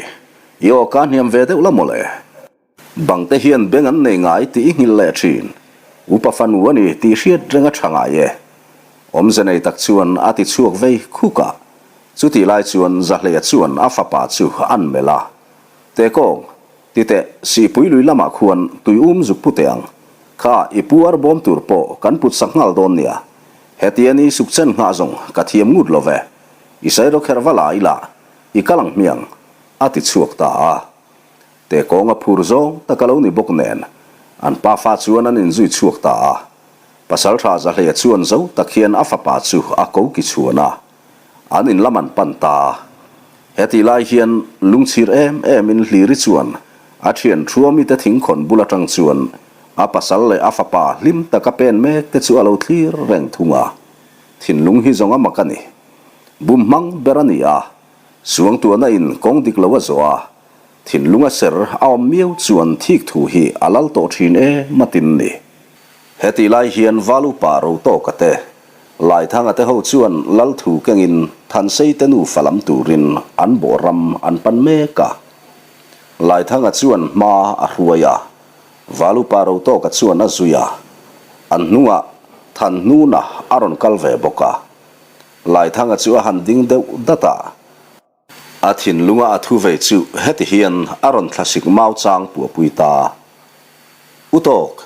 S1: i aw ka hniam ve deuh la mawle. Bangte hian beng an nei ngai tih i nghilh leh thin. Upa fanu a ni tih hriat reng a tha ngai e. Awmze nei tak chuan a ti chhuak vei khuk a. Chutih lai chuan Zahleia chuan a fapa chu an melh a. Tekawng, ti teh, Sihpui lui lamah khuan tui um zuk pu teh ang. Kha i pu ar bawm tur pawh kan put sak nghal dawn nia. Hetia ni suk chen nghah zawng ka thiam ngut lo ve. I sairo kherh va la ila, i kal ang hmiang, a ti chhuak ta a. Te kawnga phur zawng tak a lo ni bawk nen, an pafa chuan an inzui chhuak ta a. Pasaltha Zahleia chuan zo tak hian a fapa chu a ko ki chhuan a, an in lam an pan ta a. Hetih lai hian lungchhir em emin Hliri chuan a thian Thuamite thingkhawn bul atang chuan a pasal leh a fapa hlim taka pen mek te chu a lo thlir reng thung a. Thinlung hi zawng a mak a ni. Bum hmang ber a ni a, suangtuahna in kawng dik lo a zawh a, Thinlung a ser a awm miau chuan thik thu hi a lal tawh thin e matin ni. Hetih lai hian Valupa Rotawka te, Laithanga te ho chuan lal thu kengin Thansei te nufa lam turin an bawh ram an pan mek a. Laithanga chuan hma a hruai a, Valupa Rotawka chuan a zui a, an hnungah Thanhnuna a rawn kal ve bawk a. Laithanga chu a han ding deuh dat a. A thinlunga a thu ve chu heti hian a rawn thlasik mau chang puahpui ta. U tawk,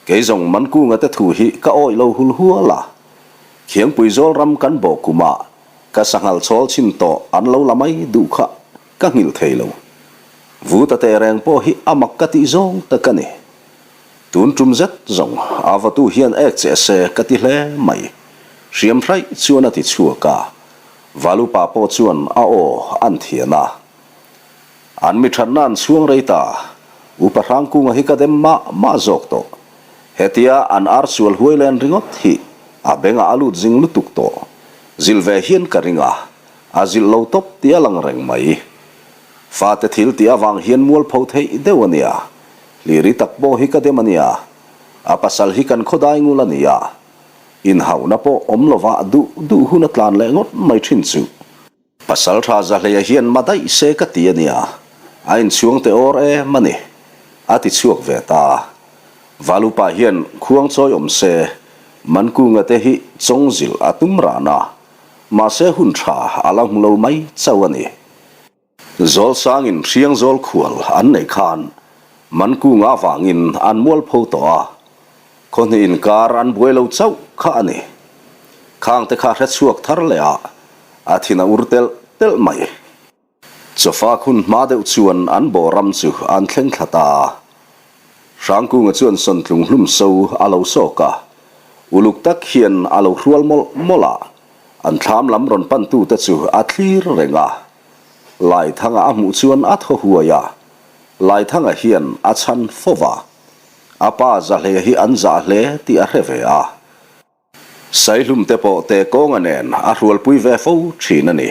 S1: kei zawng Mankunga te thu hi ka awih lo hul hual a. Khiangpui zawl ram kan bawh kumah ka sanghal chhawl chhin tawh an lo la mai duh kha ka nghilh thei lo. Vuta teh reng pawh hi a mak ka tih zawng tak a ni. Tun tum zet zawng a vatu hian ek che se ka ti hle mai. Hriam hraih chuan a ti chhuak a. Valupa pawh chuan a aw an thian a. An mi thatna an chhuang rei ta. Upa Hrangkunga hi ka dem mah mah zawk tawh. Hetia an ar sual huai len ringawt hi a bengah a lut zing lutuk tawh. Zilh ve hian ka ring a, a zilh lo tawp tih a lang reng mai. Fate thil tih avang hian mualpho theih deuh a nia. Hliri tak pawh hi ka dem a nia. A pasal hi kan khawdai ngul a nia. Inhauhna pawh awm lovah duh duh hun a tlan leh ngawt mai thin chu. Pasal tha Zahleia hian ma daih se ka ti a nia, a inchhuang teh awr em a ni, a ti chhuak ve ta. Valupa hian khuang chawi awm se, Mankunga te hi chawng zilh a tum ran a, mahse hun tha a la hmu lo mai chauh a ni. Zawlsangin Hriangzawl khual an neih khan Mankunga avangin an mualpho tawh a, khawhnih inkar an buai lo chauh kha a ni. Khangte kha hre chhuak thar leh a, a thin a ur telh telh mai. Chawfak hun hma deuh chuan an bawh ram chu an thleng thla ta a. Hrangkunga chuan sawntlung hlum so a lo sawk a, uluk tak hian a lo hrual mawlh mawlh a, an thlam lam rawn pantute chu a thlir reng a. Laithanga a hmuh chuan a thaw huai a, Laithanga hian a chhan fo va, a pa Zahle hi an zah hle tih a hre ve a. Saihlum te pawh te kawnga nen a hrualpui ve fo thin a ni.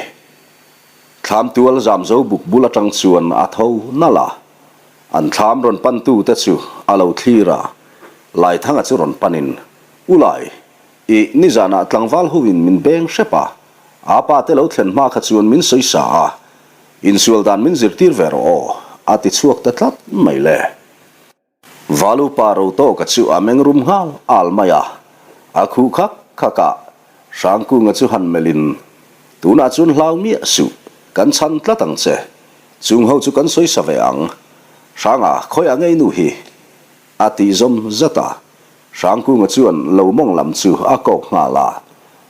S1: Thlam tual zamzo buk bul atang chuan a tho nalh a. An thlam rawn pantute chu a lo thlir a, Laithanga chu rawn panin, U Lai, i nizanah tlangval hoin min beng hrep a, a pa te lo thlen hma kha chuan min sawisa a, insual dan min zirtir ve rawh aw, a ti chhuak ta tlat mai le. Valupa Rotawka chu a meng rum nghal al mai a, a khuh khak khak a, Hrangkunga chu han melhin, Tunah chuan hlau miah suh, kan chhan tlat ang che, chung ho chu kan sawisa ve ang, Hranga khawiah ngei nu hi? a tih zawm zat a, Hrangkunga chuan lo mawng lam chu a kawk nghal a,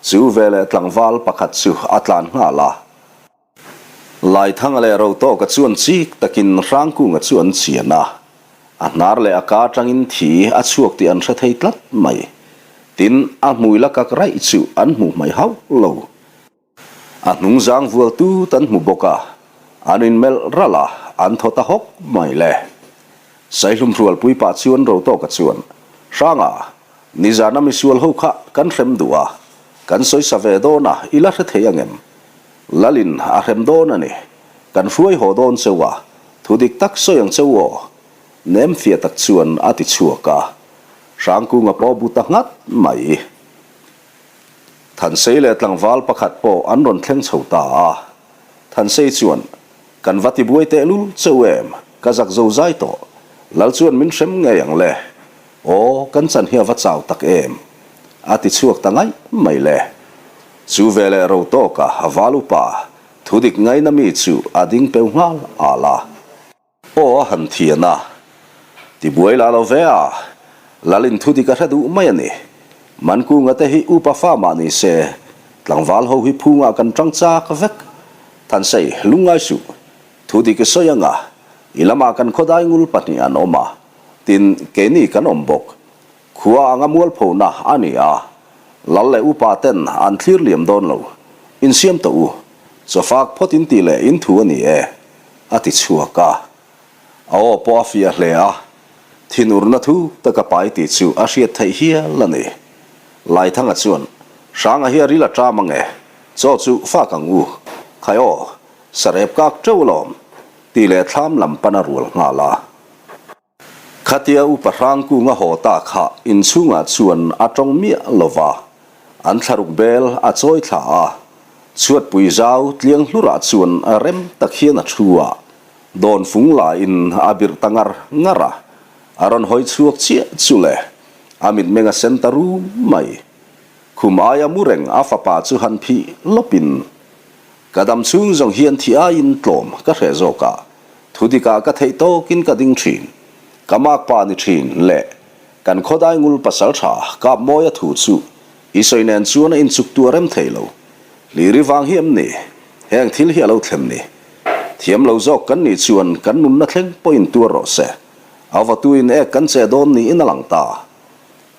S1: chu veleh tlangval pakhat chu a tlan nghal a. Laithanga leh Rotawka chuan chik takin Hrangkunga chu an chian a, a hnar leh a ka atangin thi a chhuak tih an hre thei tlat mai. Tin, a hmui la kak raih chu an hmuh hmai hauh lo. A hnung zang vual tut an hmu bawk a, an inmelh ralh a, an thaw ta hawk mai le. Saihlum hrualpui pah chuan Rotawka chuan, Hranga, nizana misual ho kha kan hrem duh a, kan sawisa ve dawn a, i la hre thei angem? Lalin a hrem dawn a ni. Kan hruai haw dawn cheu a, thu dik tak sawi ang cheu aw. Nem fiah tak chuan a ti chhuak a. Hrangkunga pawh bu ta nghat mai. Thansei leh tlangval pakhat pawh an rawn thleng chho ta a. Thansei chuan, Kan va tibuai tehlul cheu em? Ka zak zo zai tawh. Lal chuan min hrem ngei ang le. Aw, kan chan hi a va chau tak em? A ti chhuak ta ngaih mai le. Chu veleh ro tawka val upa thu dik ngaina mi chu a ding peu nghal al a. Aw a han thian a, tibuai la lo ve a, Lalin thu dik a hre duh mai a ni. Mankunga te hi upa fa mah ni se, tlangval ho hi phungah kan tang chak vek. Thansei, lungngai suh. Thu dik i sawi anga, i lamah kan khawdai ngul pahnih an awm a, tin, keini kan awm bawk. Khua anga mualphona a ni a, lal leh upa ten an thlir liam dawn lo. Insiam tawh u, chawfak phawt in tih leh in thu a ni e, a ti chhuak a. A aw pawh a fiah hle a, thinurna thu taka pai tih chu a hriat theih hial a ni. Laithanga chuan, Hranga hi a ril a ṭam ange, chaw chu fak ang u, khai aw, Sarep kak teuh alawm, tih leh thlam lam pan a rual nghal a. Khatia upa Hrangkunga haw ta kha inchhungah chuan a tawng miah lo va, an thlaruk bel a chawi thla a. Chhuatpui zau tliang hlurah chuan rem tak hian a thu a, dawn fung laiin a birh ta ngar ngar a. A rawn hawi chhuak chiah chu le, a mitmeng a sen ta rum mai. Khum aia mu reng a fapa chu han phih lawpin, Ka dam chhung zawng hian thi aiin tlawm ka hreh zawk a, thu dikah ka theih tawkin ka ding thin. Ka makpa ni thin le, kan khawdai ngul pasal tha kap mawia thu chu i sawi nen chuan a inchuk tu a rem thei lo. Hliri vang hi em ni? Heng thil hi a lo thlem ni. Thiam lo zawk kan nih chuan kan nunna thleng pawhin tuar rawh se. A vatuin ek kan che dawn niin a lang ta.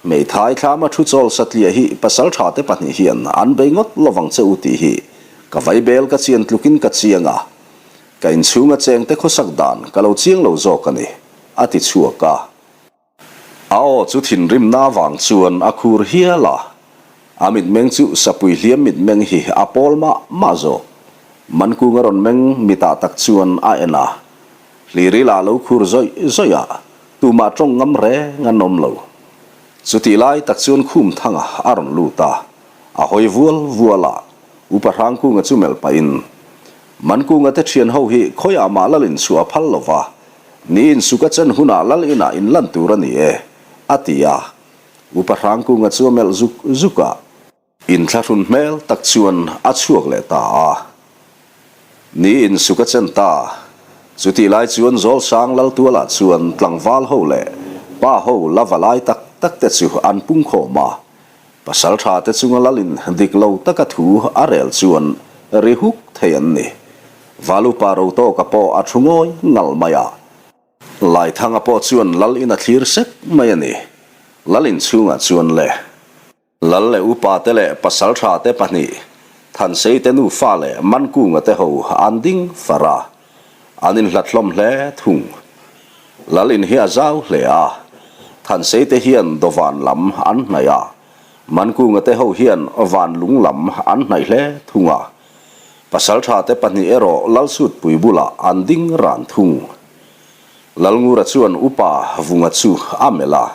S1: Hmeithai thlama thu chawl satliah hi pasaltha te pahnih hian an bei ngawt lovang che u tih hi ka vaibel ka chian tlukin ka chiang a, ka inchhunga chengte khawsak dan ka lo chiang lo zawk a ni, a ti chhuak a. A aw chu thinrimna avang chuan a khur hial a, a mitmeng chu sapui hliam mitmeng hi a pawl mah mah zawk. Mankunga rawn meng mitah tak chuan a en a, Hliril ah lo khur zawih zawih a, tumah tawng ngam reng an awm lo. Chutih lai tak chuan khum thanga a rawn lut a, a hawi vual vual a, Upa Hrangkunga chu melh pahin, Mankunga te thian ho hi khawiah mah lal inchhuah a phal lo va, ni insuk a chen hunah lal inah inlan tur a ni e, a ti a. Upa Hrangkunga chu a melh zuk zuk a. Inthlahrun hmel tak chuan a chhuak leh ta a. Ni in suk a chen ta. Chutih lai chuan Zawlsang Laltualah chuan tlangval ho leh pa ho la va lai tak tak te chu an pung khawm a. Pasaltha te chunga lalin dik lo taka thu a rel chuan ri huk thei an ni. Valupa Rotawka pawh a thu ngawi ngal mai a. Laithanga pawh chuan lal in a thlir sek mai a ni. Lal inchhungah chuan le. Lal leh upa te leh pasaltha te pahnih, Thansei te nufa leh Mankunga te ho an ding far a, an inhlat hlawm hle thung. Lal in hi a zau hle a, Thansei te hian dawvan lam an hnaih a, Mankunga te ho hian vanlung lam an hnaih hle thung a. Pasaltha te pahnih erawh Lalsutpui bulah an ding ran thung. Lalngura chuan Upa Vunga chu a melh a.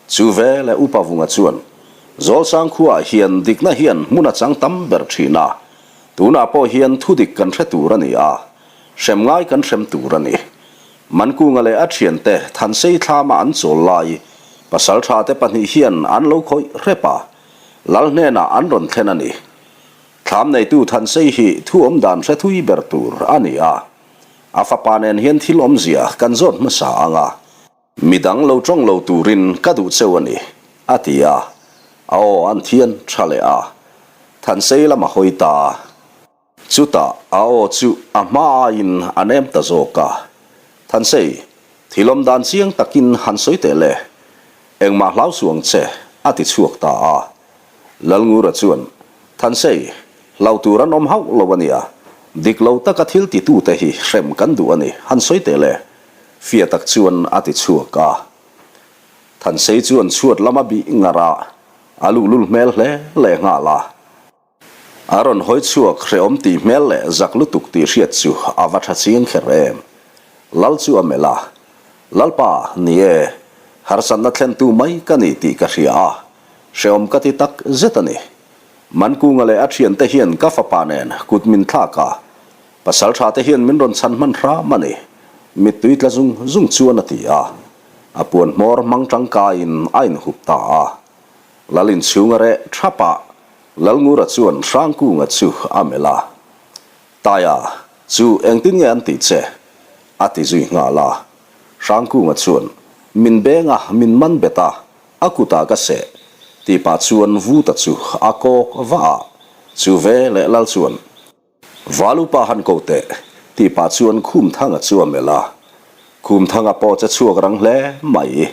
S1: Chu veleh Upa Vunga chuan, Zawlsang khuaah hian dikna hian hmun a chang tam ber thin a. Tunah pawh hian thudik kan hre tur a ni a, hrem ngai kan hrem tur a ni. Mankunga leh a thiante Thansei thlama an chawl lai pasaltha te pahnih hian an lo khawih hrep a, Lal hnenah an rawn thlen a ni. Thlam neitu Thansei hi thu awm dan hre thui ber tur a ni a. A fapa nen hian thil awmzia kan zawt hmasa ang a. Midang lo tawng lo turin ka duh cheu a ni, a ti a. A aw an thian tha leh a. Thansei lam a hawi ta a. Chutah a aw chu a hma aiin a nem ta zawk a. Thansei, thil awm dan chiang takin han sawi teh le. Engmah hlau suh ang che, a ti chhuak ta a. Lalngura chuan, Thansei, hlau tur an awm hauh lo a nia. Dik lo taka thil titute hi hrem kan duh a ni, han sawi teh le. Fiah tak chuan a ti chhuak a. Thansei chuan chhuat lama bih ngar a, a luhlul hmel hle leh nghal a. A rawn hawi chhuak hrehawm tih hmel leh zak lutuk tih hriat chu a va tha chiang kher em. Lal chu a melh a, Lalpa, ni e, harsatna thlentu mai ka ni tih ka hria a, hrehawm ka ti tak zet a ni. Mankunga leh a thiante hian ka fapa nen kut min thlak a, pasal tha te hian min rawn chhan hman hram a ni, mittui tla zung zung chuan a ti a. A puan hmawr hmang tangkaiin a inhup ta a. Lal inchhung a reh thap a, Lalngura chuan Hrangkunga chu a melh a. Taia, chu engtin nge an tih che? a ti zui nghal a. Hrangkunga chuan, Min beng a, min man bet a, a kutah ka seh, tih pah chuan Vuta chu a kawk vah a. Chu ve leh Lal chuan, Valupa han ko teh, tih pah chuan Khumthanga chu a melh a. Khumthanga pawh che chhuak rang hle mai.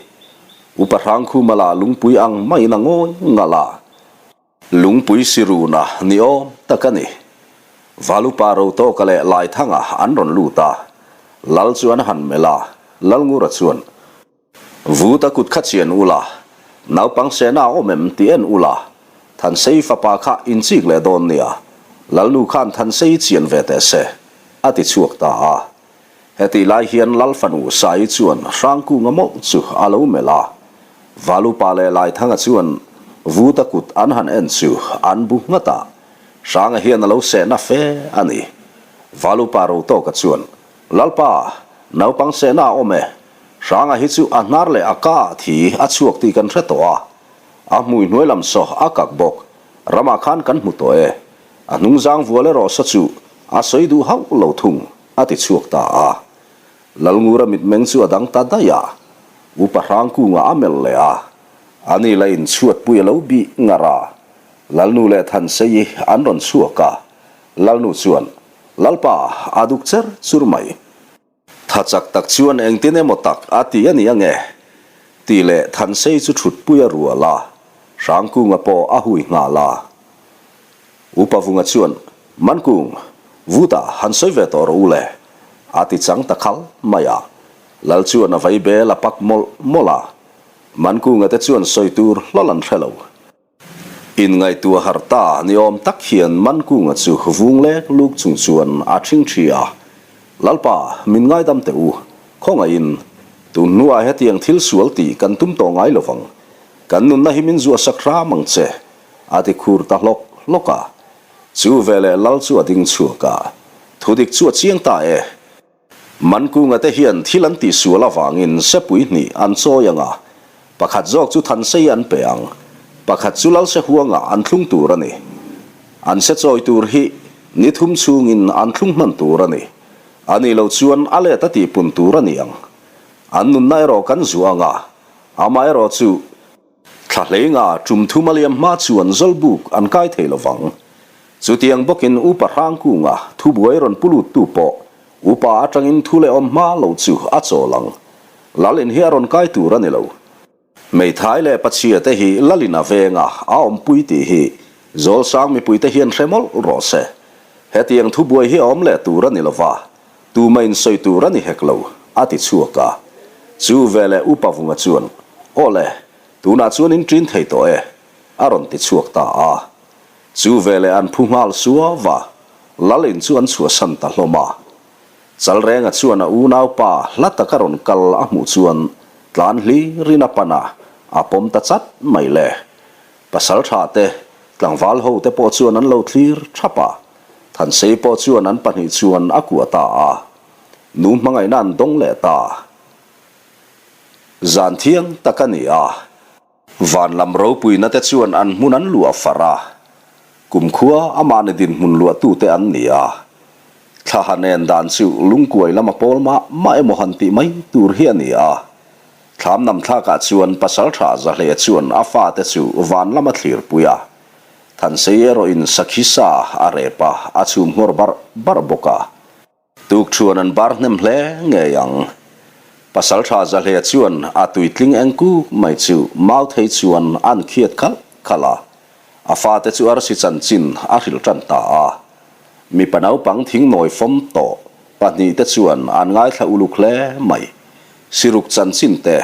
S1: Upa Hrangkhuma lah lungpui ang maiin a ngawi ngalh a. Lungpui siruna ni awm tak a ni. Valupa Rotawka leh Laithanga an rawn lut a. Lal chu an han melh a, Lalngura chuan, Vuta kut kha chian ula, naupang sehna a awm em tih en ula, Thansei fapa kha inchik leh dawn nia, Lalnu khan Thansei chian ve teh se, a ti chhuak ta a. Hetih lai hian Lal fanu Sai chuan Hrangkunga mawlh chu a lo melh a, Valupa leh Laithanga chuan Vuta kut an han en chu an bu nghat a, Hranga hian a lo sehna fe a ni. Valupa Rotawka chuan, Lalpa, naupang sehna a awm e, Hranga hi chu a hnar leh a ka ah thi a chhuak tih kan hre tawh a, a hmui hnuai lam saw a kak bawk, ramah khan kan hmu tawh e, a hnungzang vual erawh saw chu a sawi duh hauh lo thung. A ti chhuak ta a. Lalngura mitmeng chu a dang ta daih a. Upa Hrangkunga a melh leh a. Ani la inchhuatpui a lo bih ngar a. Lalnu leh Thanseii an rawn chhuak a. Lalnu chuan, Lalpa, a duk cher chur mai. Tha chak tak chuan engtin emaw tak a ti a ni ange? Tih leh Thansei chu thutpui a rual a. Hrangkunga pawh a hui nghal a. Upa Vunga chuan, Mankung, Vuta han sawi ve tawh rawh u le, a ti chang ta khal mai a. Lal chuan a vai bel a pak mawlh mawlh a. Mankunga te chuan sawi tur hlawl an hre lo. Inngaihtuah harh ta ni awm tak hian Mankunga chu vung lek luk chung chuan a ṭhingṭhi a. Lalpa, min ngaidam teh u, khawngaihin, tun hnuah hetiang thil sual tih kan tum tawh ngai lo vang. Kan nunna hi min zuahsak hram ang che, A ti khur ta hlawk hlawk a. Chu veleh Lal chu a ding chhuak a. Thudik chu a chiang ta e. Mankunga te hian thil an tihsual avangin sepui hnih an chawi ang a. Pakhat zawk chu Thansei an pe ang. Pakhat chu Lalse huangah an thlung tur a ni. An se chawi tur hi ni thum chhungin an thlung hman tur a ni. A nih loh chuan a let a tihpun tur a ni ang. An nunna erawh kan zuah ang a. Amaherawh chu. Thla hleinga tum thum a liam hma chuan Zawlbuk an kai thei lo vang. Chutiang bawkin Upa Hrangkunga thubuai rawn pu luttu pawh Upa atangin thu leh awm hma lo chu a chawl ang. Lalin hi a rawn kai tur a ni lo. Hmeithai leh Pachhia te hi Lalin a venga a awmpui tih hi Zawlsang mipuite hian hre mawlh rawh se. Hetiang thubuai hi a awm leh tur a ni lo va, Tuma insawi tur a ni hek lo, a ti chhuak a. Chu veleh Upa Vunga chuan, Aw le, tunah chuan in ṭin thei tawh e, a rawn ti chhuak ta a. Chu veleh an phu nghal suau va, Lal in chu an chhuahsan ta hlawm a. Chalrenga chuan a unaupa hla taka rawn kal a hmuh chuan tlan hlirin a pan a, a pawm ta chat mai le. Pasaltha te, tlangval ho te pawh chuan an lo thlir thap a, Thansei pawh chuan an pahnih chuan a kuah ta a. Nu hmangaihna an dawng leh ta. Zan thiang tak a ni a. Van lam ropuina te chuan an hmun an luah far a, kumkhua amahni dinhmun luahtute an ni a. Thlaha nen dan chu lungkuai lama pawl mah mah emaw han tih mai tur hi a ni a. Thlam nam thlakah chuan Pasaltha Zahleh chuan a fate chu van lama thlirpui a. Thansei erawhin sakhi sa a rep a, a chhum nghawr barh barh bawk a. Tukṭhuan an bar hnem hle ngei ang. Pasalṭha Zahleh chuan a tuitling eng kuk mai chu Mauthei chuan an khiat khalh khalh a, a fate chu arsi chanchin a hrilh ṭan ta a. Mipa naupang thingnawi fawm tawh pahnihte chuan an ngaithla uluk hle mai. Siruk chanchin te,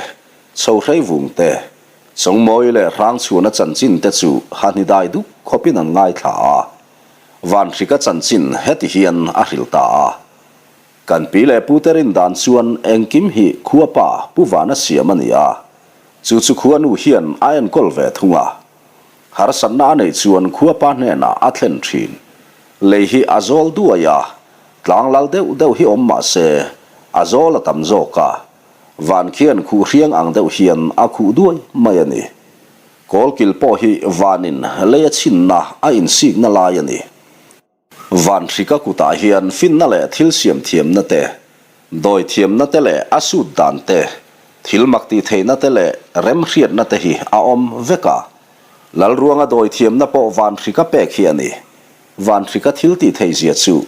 S1: Chhohrei vung te, Chawngmawi leh Hrangchhuana chanchin te chu hahnidai dup khawpin an ngaithla a. Vanhrika chanchin heti hian a hrilh ta a. Kan pi leh pute rin dan chuan engkim hi khua pa Pu Vana siam a ni a, chu chu khua nu hian a enkawl ve thung a. Harsatna a neih chuan khua pa hnenah a thlen thin. Lei hi a zawl duai a, tlang lal deuh deuh hi awm mah se a zawl a tam zawk a, van khian khuh hriang ang deuh hian a khuh duai mai a ni. Kawlkil pawh hi vanin lei a chhinna a insikna lai a ni. Van hrika kutah hian finna leh thil siam thiamna te, dawi thiamna te leh a sut dan te, thil mak tih theihna te leh remhriatna te hi a awm vek a. Lalruanga dawi thiamna pawh van hrika pek hi a ni. Van hrika thil tih theihzia chu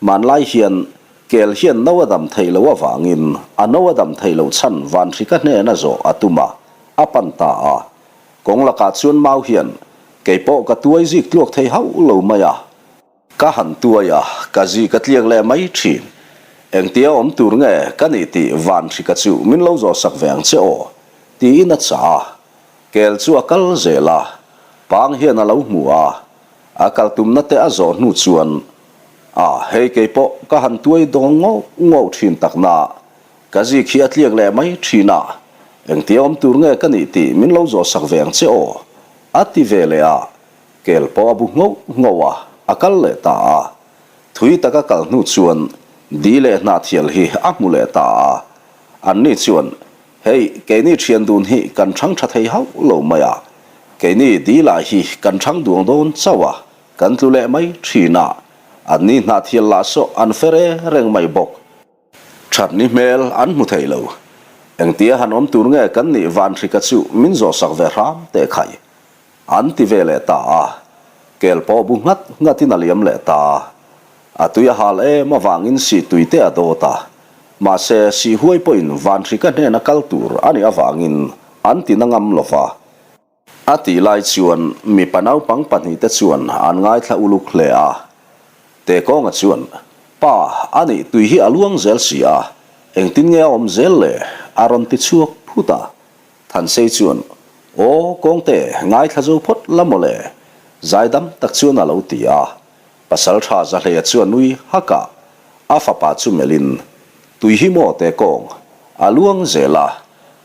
S1: hmanlai hian kel hian no a dam theih loh avangin a no a dam theih loh chhan van hrika hnena zawh a tum a. A pan ta a, kawng lakah chuan mau hian kei pawh ka tuai zik tluak thei hauh lo mai a. Ka han tuai a, ka zik a tliak leh mai thin. Engtia awm tur nge ka nih tih van hrika chu min lo zawhsak ve ang che aw, tiin a chah a. Kel chu a kal zel a, pang hian a lo hmu a, a kal tumna te a zawh hnu chuan, A, hei kei pawh ka han tuai dawng ngauh ngauh thin takna, Ka zik hi a tliak leh mai thin a, engtia awm tur nge ka nih tih min lo zawhsak ve ang che aw, a ti ve leh a, kel pawh a bu nghoh nghoh a, a kal leh ta a. Thui taka kal hnu chuan di leh hnahthial hi a hmu leh ta a. Anni chuan, Hei, keini thian dun hi kan thang tha thei hauh lo mai a, keini di lah hi kan thang duang dawn chauh a, kan tlu leh mai thin a, anni hnahthial lah saw an fe re reng mai bawk. Thatni hmel an hmu thei lo. Engtia han awm tur nge kan nih Vanhrika chu min zawhsak ve hram teh khai. An ti ve leh ta a. Kel pawh bu nghat nghatin a liam leh ta. A tui a hal em avangin sih tui te a dawt a. Mahse, sih huai pawhin Vanhrika hnena kal tur a nih avangin an ti na ngam lo va. A tih lai chuan mipa naupang pahnihte chuan an ngaithla uluk hle a. Tekawnga chuan, Pa, a nih tui hi a luang zel si a, engtin nge a awm zel le? a rawn ti chhuak phut a. Thansei chuan, Aw, Kawngte, ngaithla zo phawt la maw le? Zaidam tak chuan a lo ti a. Pasaltha Zahleia chuan nui hak a, a fapa chu melhin, Tui hi maw te kawng? A luang zel a,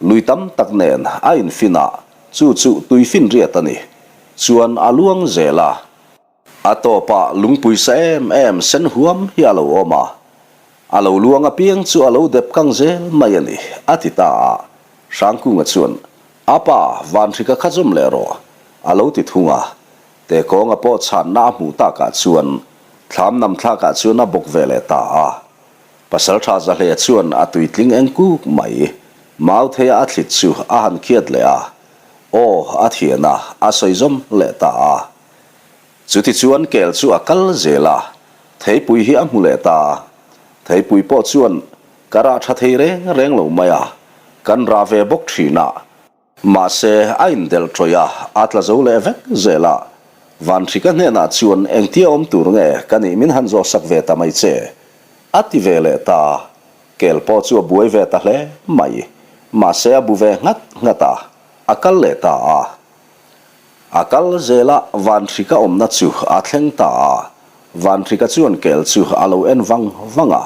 S1: lui tam tak nen a infin a, chu chu tui finriat a ni. Chuan a luang zel a. A tawpah lungpui sa em em sen huam hi a lo awm a, a lo luang apiang chu a lo dep kang zel mai a ni, a ti ta a. Hrangkunga chuan, A pa, Vanhrika kha zawm leh rawh, a lo ti thung a. Te kawnga pawh chhanna a hmuh takah chuan thlam nam thlakah chuan a bawk ve leh ta a. Pasaltha Zahleh chuan a tuitling eng kuk mai. Mautheia a thlit chu a han khiat leh a. Aw, a thian a, a sawi zawm leh ta a. Chutichuan kel chu a kal zel a, theipui hi a hmu leh ta. Theipui pawh chuan ka rah tha thei reng reng lo mai a, kan rah ve bawk thin a. Mahse, a indelh ṭawih a, a tla zo leh vek zel a. Vanhrika hnenah chuan engtia awm tur nge ka nih min han zawhsak ve ta mai che? A ti ve leh ta. Kel pawh chu a buai ve ta hle mai. Mahse, a bu ve nghat nghat a, a kal leh ta a. A kal zel a, Vanhrika awmna chu a thleng ta a. Vanhrika chuan kel chu a lo en vang vang a.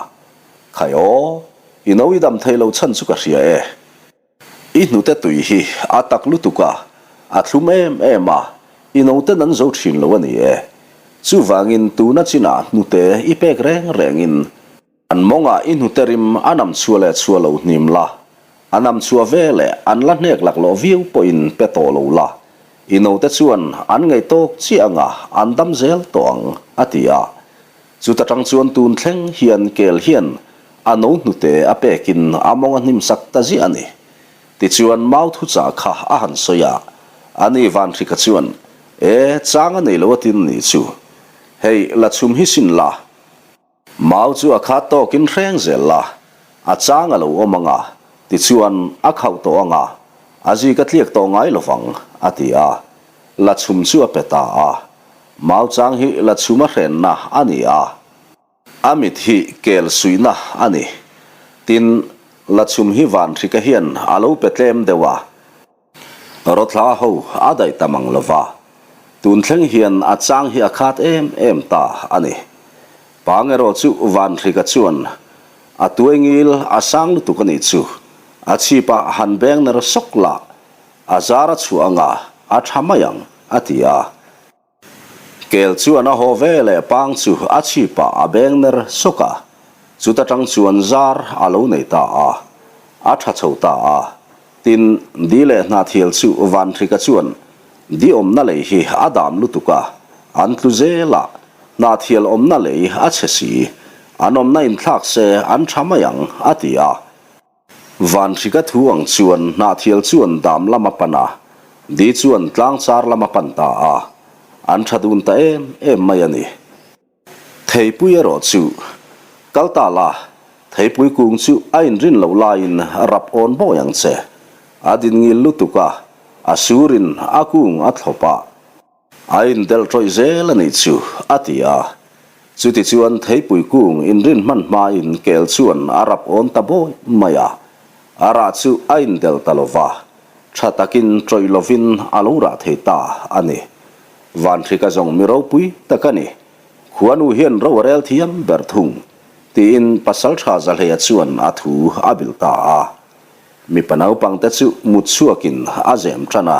S1: Khai aw, i no i dam thei lo chhan chu ka hria e. I hnute tui hi a tak lutuk a, a thlum em em a, i noten an zo thin lo a ni e. Chuvangin tuna chinah hnute i pek reng rengin an mawngah i hnute rim a nam chhuah leh chhuah lo hnim la, a nam chhuah ve leh an la hnek laklawh viau pawhin pe tawh lo la, i note chuan an ngaih tawk chiah anga an dam zel tawh ang, a ti a. Chuta tang chuan tun thleng hian kel hian a no hnute a pekin a mawng a hnim sak ta ziah a ni. Tichuan mau thuchah kha a han sawi a, ani Vanhrika chuan, E, chang a nei lo a tin ni chu. Hei, la chhum hi sin la. Mau chu a khat tawkin hreng zel la, a chang a lo awm ang a, tichuan a khauh tawh ang a, a zik a tliak tawh ngai lo vang, a ti a. La chhum chu a pe ta a. Mau chang hi la chhum a hrenna a ni a. A mit hi kel suihna a ni. Tin, la chhum hi Vanhrika hian a lo pe tlem deuh a. Rawthla ho a daih ta mang lo va, tun thleng hian a chang hi a khat em em ta a ni. Pang erawh chu Vanhrika chuan a tuai ngil a sang lutuk a nih chu, a chhipah han beng ner sawk lah a zar a chhuah anga a tha mai ang a ti a. Kel chuan a haw ve leh pang chu a chhipah a beng ner sawk a, chuta tang chuan zar a lo nei ta a, a tha chho ta a. Tin, di leh hnathial chu Vanhrika chuan di awmna lei hi a dam lutuk a, an tlu zel a, hnathial awmna lei a chhe si, an awmna inthlak se an tha mai ang, a ti a. Vanhrika thu ang chuan Hnahthial chuan dam lam a pan a, Di chuan tlangchar lam a pan ta a, an tha dun ta em em mai a ni. Theipui erawh chu kal ta la, theipui kung chu a inrin loh laiin rap awn bawi ang che. A din ngil lutuk a, a surin a kung a thlawp a. A indelh ṭawih zel a nih chu, a ti a. Chutichuan theipui kung inrin hman hmain kel chuan a rap awn ta bawi mai a. A rah chu a indelh ta lo va, ṭha takin ṭawih lovin a lo rah thei ta a ni. Vanhrika zawng mi ropui tak a ni. Khuanu hian ro a rel thiam ber thung, tiin Pasalṭha Zahleia chuan a thu a bilh ta a. Mipa naupangte chu mut chhuakin a zem ṭan a.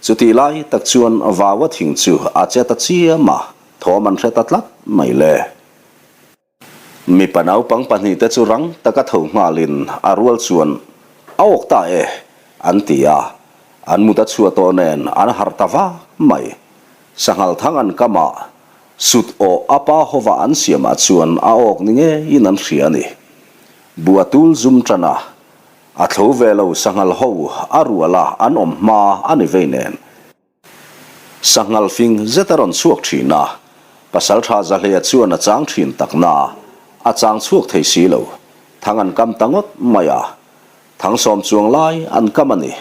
S1: Chutih lai tak chuan vaua thing chu a che ta chiam a, thawm an hre ta tlat mai le. Mipa naupang pahnihte chu rang taka tho nghalin a rual chuan, A awk ta e! an ti a, an mut a chhuah tawh nen an harh ta vak mai. Sanghal thang an kam a, sut aw a pa hova an siamah chuan a awk ni ngeiin an hria a ni. Buh a tul zum tan a, A thlo ve lo sanghal ho a rual a an awm hma a ni vei nen. Sanghal fing zet a rawn chhuak thin a, Pasaltha Zahleia chuan a chang thin tak na, a chang chhuak thei si lo. Thang an kam ta ngawt mai a, Thangsawm chuang lai an kam a ni.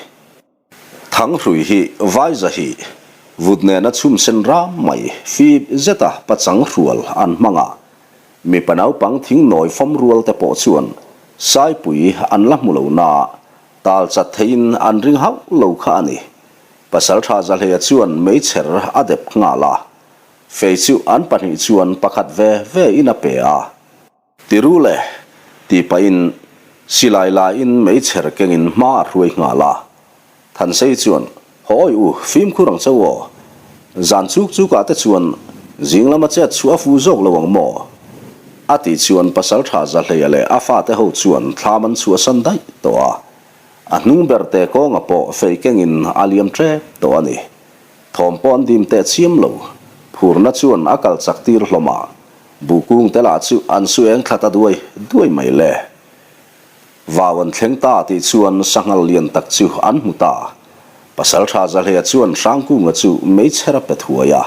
S1: Thanghrui hi Vaiza hi vut nena chhum sen ram mai fip zeta pachang hrual an hmang a, mipa naupang thing nawi fawm rual te pawh chuan Saipui an la hmu lo na, tal chat theiin an ring hauh lo kha a ni. Pasaltha Zahleia chuan meichher a dep nghal a, fei chu an pahnih chuan pakhat ve ve in a pe a. Ti ru le, tih pahin silai laiin meichher kengin hma a hruai nghal a. Thansei chuan, Hawi u, fimkhur ang chauh aw. Zan chuk chukah te chuan zing lama chet chhuah a fu zawk lo ang maw? A tih chuan Pasaltha Zahleia leh a fate ho chuan thlam an chhuahsan daih tawh a. A hnung ber te kawnga pawh fei kengin a liam tep tawh a ni. Thawm pawh an dim teh chiam lo. Phurna chuan a kal chak tir hlawm a. Buh kung te lah chu an su eng thla ta duai duai mai le. Vau an thleng ta tih chuan sanghal lian tak chu an hmu ta. Pasaltha Zahleia chuan Hrangkunga chu meichher a pe thuai a.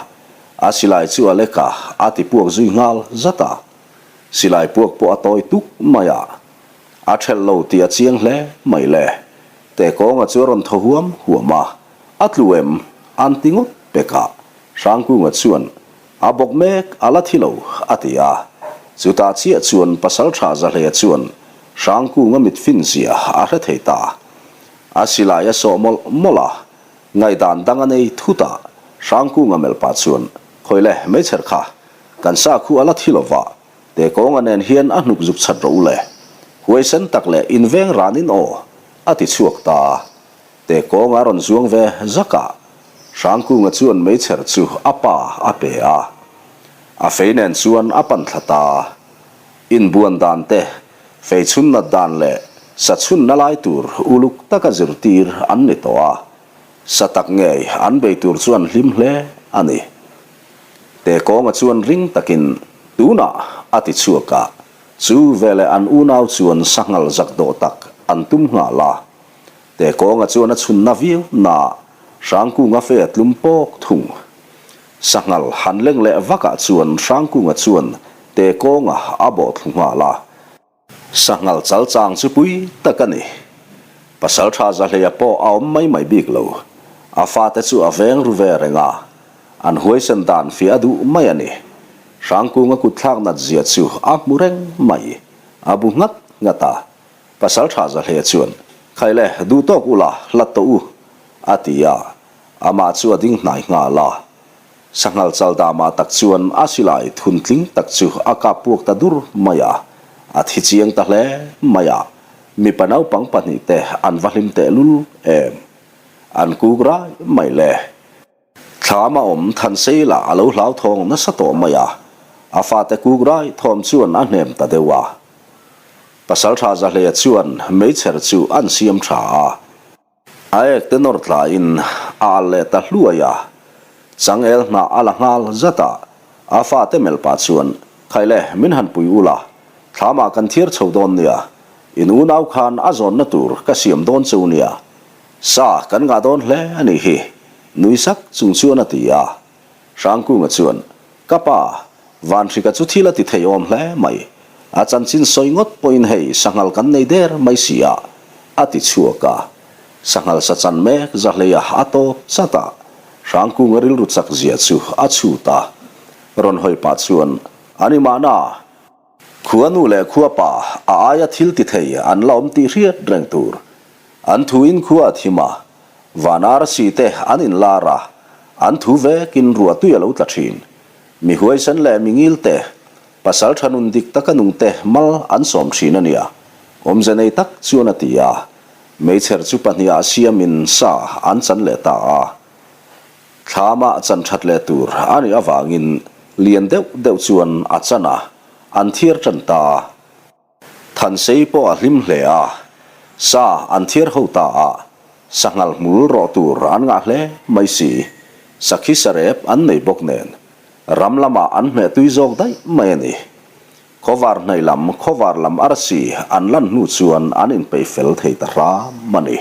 S1: A silai chu a lek a, a ti puak zui nghal zat a. Silai puak pawh a tawi tuk mai a. A thelh lo tih a chiang hle mai le. Tekawnga chu a rawn thaw huam huam a. A tlu em? An ti ngawt pek a. Hrangkunga chuan A bawk mek a la thi lo, a ti a. Chutah chiah chuan Pasaltha Zahleia chuan Hrangkunga mit fin zia a hre thei ta. A silai a sawh mawlh mawlh a, ngaihdan dang a nei thut a, Hrangkunga melh pah chuan, Khawi le, meichher kha, kan sa khu a la thi lo va. Tekawnga nen hian a hnuk zuk chat rawh u le. Huaisen tak leh inveng ranin aw, a ti chhuak ta a. Tekawnga a rawn zuang ve zak a, Hrangkunga chuan meichher chu a pa a pe a. A fei nen chuan a pan thla ta a. Inbuan dan te, fei chhun nat dan leh sa chhunna lai tur uluk taka zirtir an ni tawh a. Sa tak ngei an bei tur chu an hlim hle a ni. Tekawnga chuan ring takin tunah a ti chhuak a, chu veleh an unau chuan sanghal zak dawh tak an tum nghal a. Tekawnga chuan a chhunna viau na Hrangkunga fe a tlum pawk thung. Sanghal han leng leh vakah chuan Hrangkunga chuan Tekawnga a bawh thlu nghal a. Sanghal chal chang chu pui tak a ni. Pasaltha Zahleia pawh a awm mai mai bik lo. A fate chu a veng ru ve reng a, an huaisen dan fiah a duh mai a ni. Hrangkunga kutthlak nat zia chu a hmu reng mai. A bu nghat nghat a. Pasaltha Zahleia chuan, Khaile, duh tawk ula, hlat tawh u, a ti a. Amah chu a ding hnai nghal a. Sanghal chal damah tak chuan a silai thun tling tak chu a kap puak ta dur mai a, a thi chiang ta hle mai a, mipa naupang pahnihte an va hlim tehlul em. An kuk rai mai le. Thlam a awm Thansei lah a lo hlauthawng nasa tawh mai a, a fate kuk rai thawm chuan a hnem ta deuh a. Pasaltha Zahleia chuan meichher chu an siam tha a. A ek te nawr tlaiin a al leh ta hluai a, changel hnah a la nghal zat a, a fate melh pah chuan, Khaile, min han pui ula, thlamah kan thiar chho dawn nia, in unau khan a zawnna tur ka siam dawn cheu nia, sa kan ngah dawn hle a nih hi, nui sak chung chuan a ti a. Hrangkunga chuan, Ka pa, Vanhrika chu thil a ti thei awm hle mai. A chanchin sawi ngawt pawhin hei sanghal kan nei der mai si a, a ti chhuak a. Sanghal sa chan mek Zahleia a tawp chat a, Hrangkunga rilru chak zia chu a chhut a. Rawn hawi pah chuan, A ni mahna, khua nu leh khua pa a aia thil ti thei an la awm tih hriat reng tur. An thuin khua a thim a, Van arsi te an inlar a, an thu vekin ruah tui a lo tla thin. Mi huaisen leh mi ngil te, pasal tha nun dik taka nung te mal an sawm thin a nia, awmze nei tak chuan a ti a. Meichher chu pahniha siamin sa an chan leh ta a. Thlama chan that leh tur a nih avangin lian deuh deuh chuan a chan a, an thiar tan ta a. Thansei pawh a hlim hle a, sa an thiar ho ta a, sanghal hmul rawh tur an ngah hle mai si, sakhi sarep an nei bawk nen, ram lamah an hmeh tui zawk daih mai a ni. Khawvar hnaih lam, khawvar lam arsi an lan hnu chuan an inpeih fel thei ta hram a ni.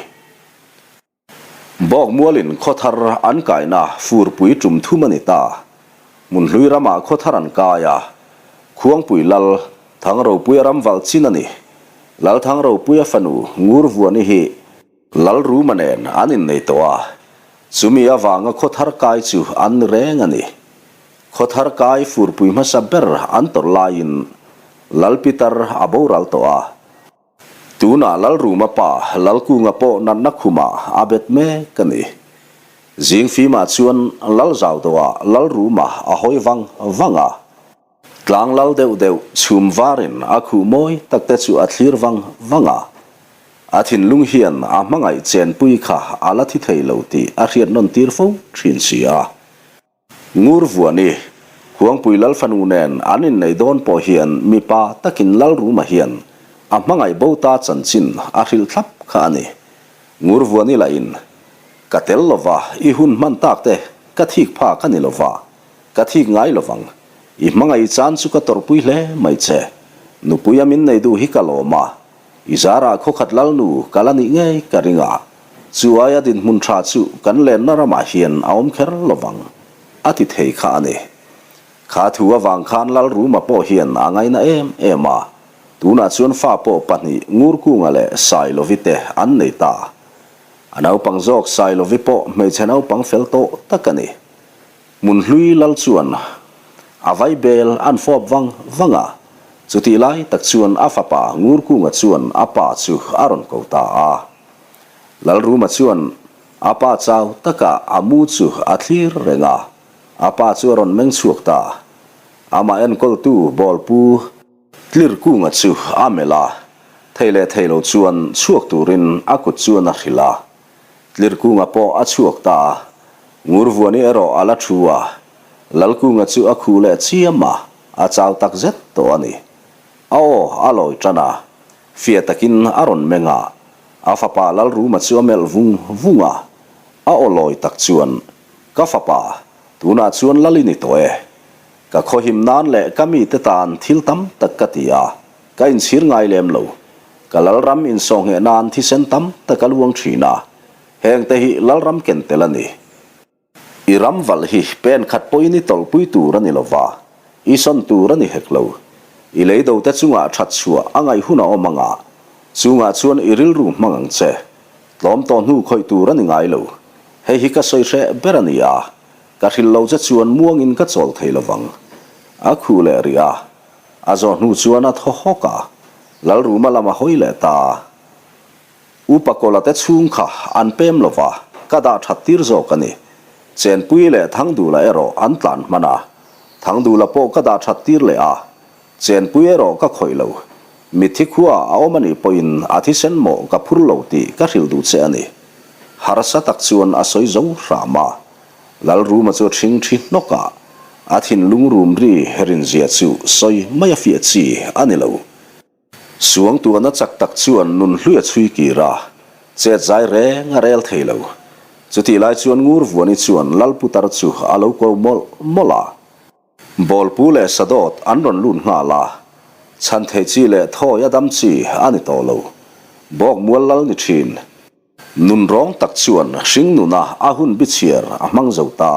S1: Bawkmualin khawthar an kaina furpui tum thum a ni ta. Hmunhlui ramah khawthar an kai a, Khuangpui Lal Thangropuia ram valh chin a ni. Lal Thangropuia fanu Ngurvuani hi Lalruma nen an innei tawh a, chumi avanga khawthar kai chu an ni reng a ni. Khawthar kai furpui hmasa ber an tawrh laiin Lal Pitar a boral tawh a, Tunah Lalruma pa Lalkunga pawh natna khumah a bet mek a ni. Zingfimah chuan Lalzaudoa Lalruma a hawi vang vang a. Tlang lal deuh deuh chhum varin a khuh mawi takte chu a thlir vang vang a. A thinlung hian a hmangaih chenpui kha a la thi thei lo tih a hriat nawn tir fo thin si a. Ngurvuani, Khuangpui Lal fanu nen an innei dawn pawh hian mipa takin Lalruma hian a hmangaih bo ta chanchin a hrilh thlap kha a ni. Ngurvuani lahin, Ka tel lova, i hun hman tak te ka thik phak a ni lova, ka thik ngai lovang. I hmangaih chan chu ka tawrhpui hle mai che. Nupuia min nei duh hi ka lawm a, I zarah khawkhat lalnu ka la nih ngei ka ring a, chu aia dinhmun tha chu kan lenna ramah hian a awm kher lovang, a ti thei kha a ni. Kha thu avang khan Lalruma pawh hian a ngaina em em a, tunah chuan fa pawh pahnih Ngurkunga leh Sailovi te an nei ta. A naupang zawk Sailovi pawh hmeichhe naupang fel tawh tak a ni. Hmunhlui lal chuan a vaibel an fawp vang vang a, chutih lai tak chuan a fapa Ngurkunga chuan a pa chu a rawn ko ta a. Lalruma chuan a pa chau taka a mu chu a thlir reng a, a pa chu a rawn meng chhuak ta. Amah enkawltu Bawlpu. Tlirkunga chu a melh a, thei leh thei lo chuan chhuak turin a kut chuan a hrilh a. Tlirkunga pawh a chhuak ta a, Ngurvuani erawh a la thu a, Lalkunga chu a khuh leh chiam a, a chau tak zet tawh a ni. A aw a lawi tan a, fiah takin a rawn meng a, a fapa Lalruma chu a melh vung vung a, a aw lawi tak chuan, Ka fapa, tunah chuan lal i ni tawh e. Ka khawhim nan leh ka mite tan thil tam tak ka ti a, ka inchhir ngai lem lo. Ka Lalram insawhngheh nan thisen tam tak a luang thin a, hengte hi Lalram ken tel a ni. I ram valh hi pen khat pawhin i tawlhpui tur a ni lo va, i sawn tur a ni hek lo. I leidote chungah that chhuah a ngaih hun a awm ang a, chungah chuan i rilru hmang ang che. Tlawm tawh hnu khawih tur a ni ngai lo. Hei hi ka sawi hreh ber a ni a, ka hrilh lo che chuan muangin ka chawl thei lo vang. A khuh leh rih a, a zawh hnu chuan a thaw hawk a, Lalruma lam a hawi leh ta. Upa Kawla te chhung kha an pem lo va, ka dah that tir zawk a ni. Chenpui leh Thangdula erawh an tlan hman a, Thangdula pawh ka dah that tir leh a, Chenpui erawh ka khawih lo. Mitthi khua a awm a nih pawhin a thisen mawh ka phur lo tih ka hrilh duh che a ni. Harsa tak chuan a sawi zo hram a. Lalruma chu a ṭhing ṭhi hnawk a, a thinlung rum ri rinzia chu sawi mai a fiah chi a ni lo. Suangtuahna chak tak chuan nun hlui a chhui kir a, chet zai reng a rel thei lo. Chutih lai chuan Ngurvuani chuan Lalputar chu a lo ko mawlh mawlh a. Bawlpu leh Sadawt an rawn lut nghal a, chhan theih chi leh thawi a dam chi a ni tawh lo. Bawkmual lal ni thin. Nunrawng tak chuan hring nuna a hun bichhiar a hmang zo ta.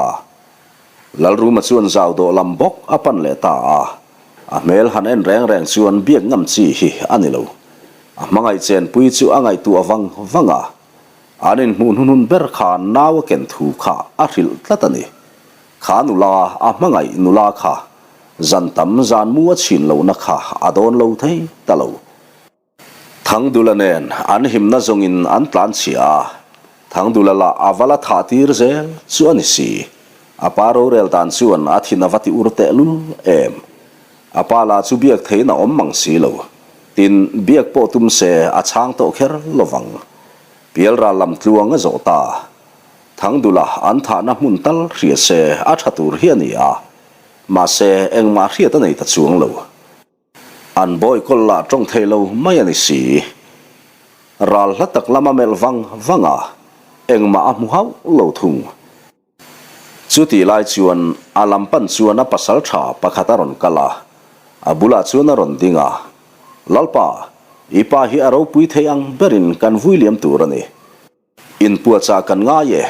S1: Lalruma chuan zau dawh lam bawk a pan leh ta a, a hmel han en reng reng chuan biak ngam chi hi a ni lo. A hmangaih chenpui chu a ngaihtuah vang vang a, an inhmuh hnuhnun ber khan nau a ken thu kha a hrilh tlat a ni. Kha nula, a hmangaih nula kha zan tam zan mu a chhin lohna kha a dawn lo thei ta lo. Thangdula nen an himna zawngin an tlan chhia a, Thangdula lah a va la thah tir zel chu a ni si. A pa rorel dan chuan a thin a va ti ur tehlul em. A pa lah chu biak theihin a awm mang si lo. Tin, biak pawh tum se a chhang tawh kher lovang. Pialral lam tluang a zawh ta. Thangdula an thahna hmun tal hria se a tha tur hi a ni a, mahse engmah hriat a nei ta chuang lo. An bawi kawl lah tawng thei lo mai a ni si. Ral hla tak lama melh vang vang a, engmah a hmu hauh lo thung. Chutih lai chuan a lam pan chuan a pasal tha pakhat a rawn kal a, a bulah chuan a rawn ding a, Lalpa, i pa hi a ropui thei ang berin kan vui liam tur a ni. Inpuahchah kan ngai e,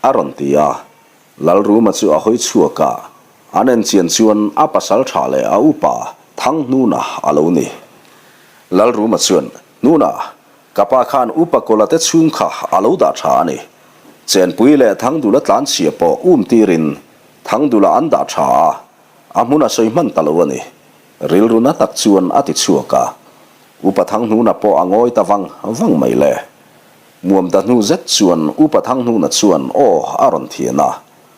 S1: a rawn ti a. Lalruma chu a hawi chhuak a, an enchian chuan a pasal tha leh a upa Thanghnuna a lo ni. Lalruma chuan, Hnuna, ka pa khan upa Kawla te chhung kha a lo dah tha a ni. Chenpui leh Thangdula tlanchhia pawh um tirin Thangdula an dah tha a, a hmun a sawi hman ta lo a ni. Rilru na tak chuan a ti chhuak a. Upa Thanghnuna pawh a ngawi ta vang vang mai le. Muam ta hnu zet chuan Upa Thanghnuna chuan aw a rawn thian a,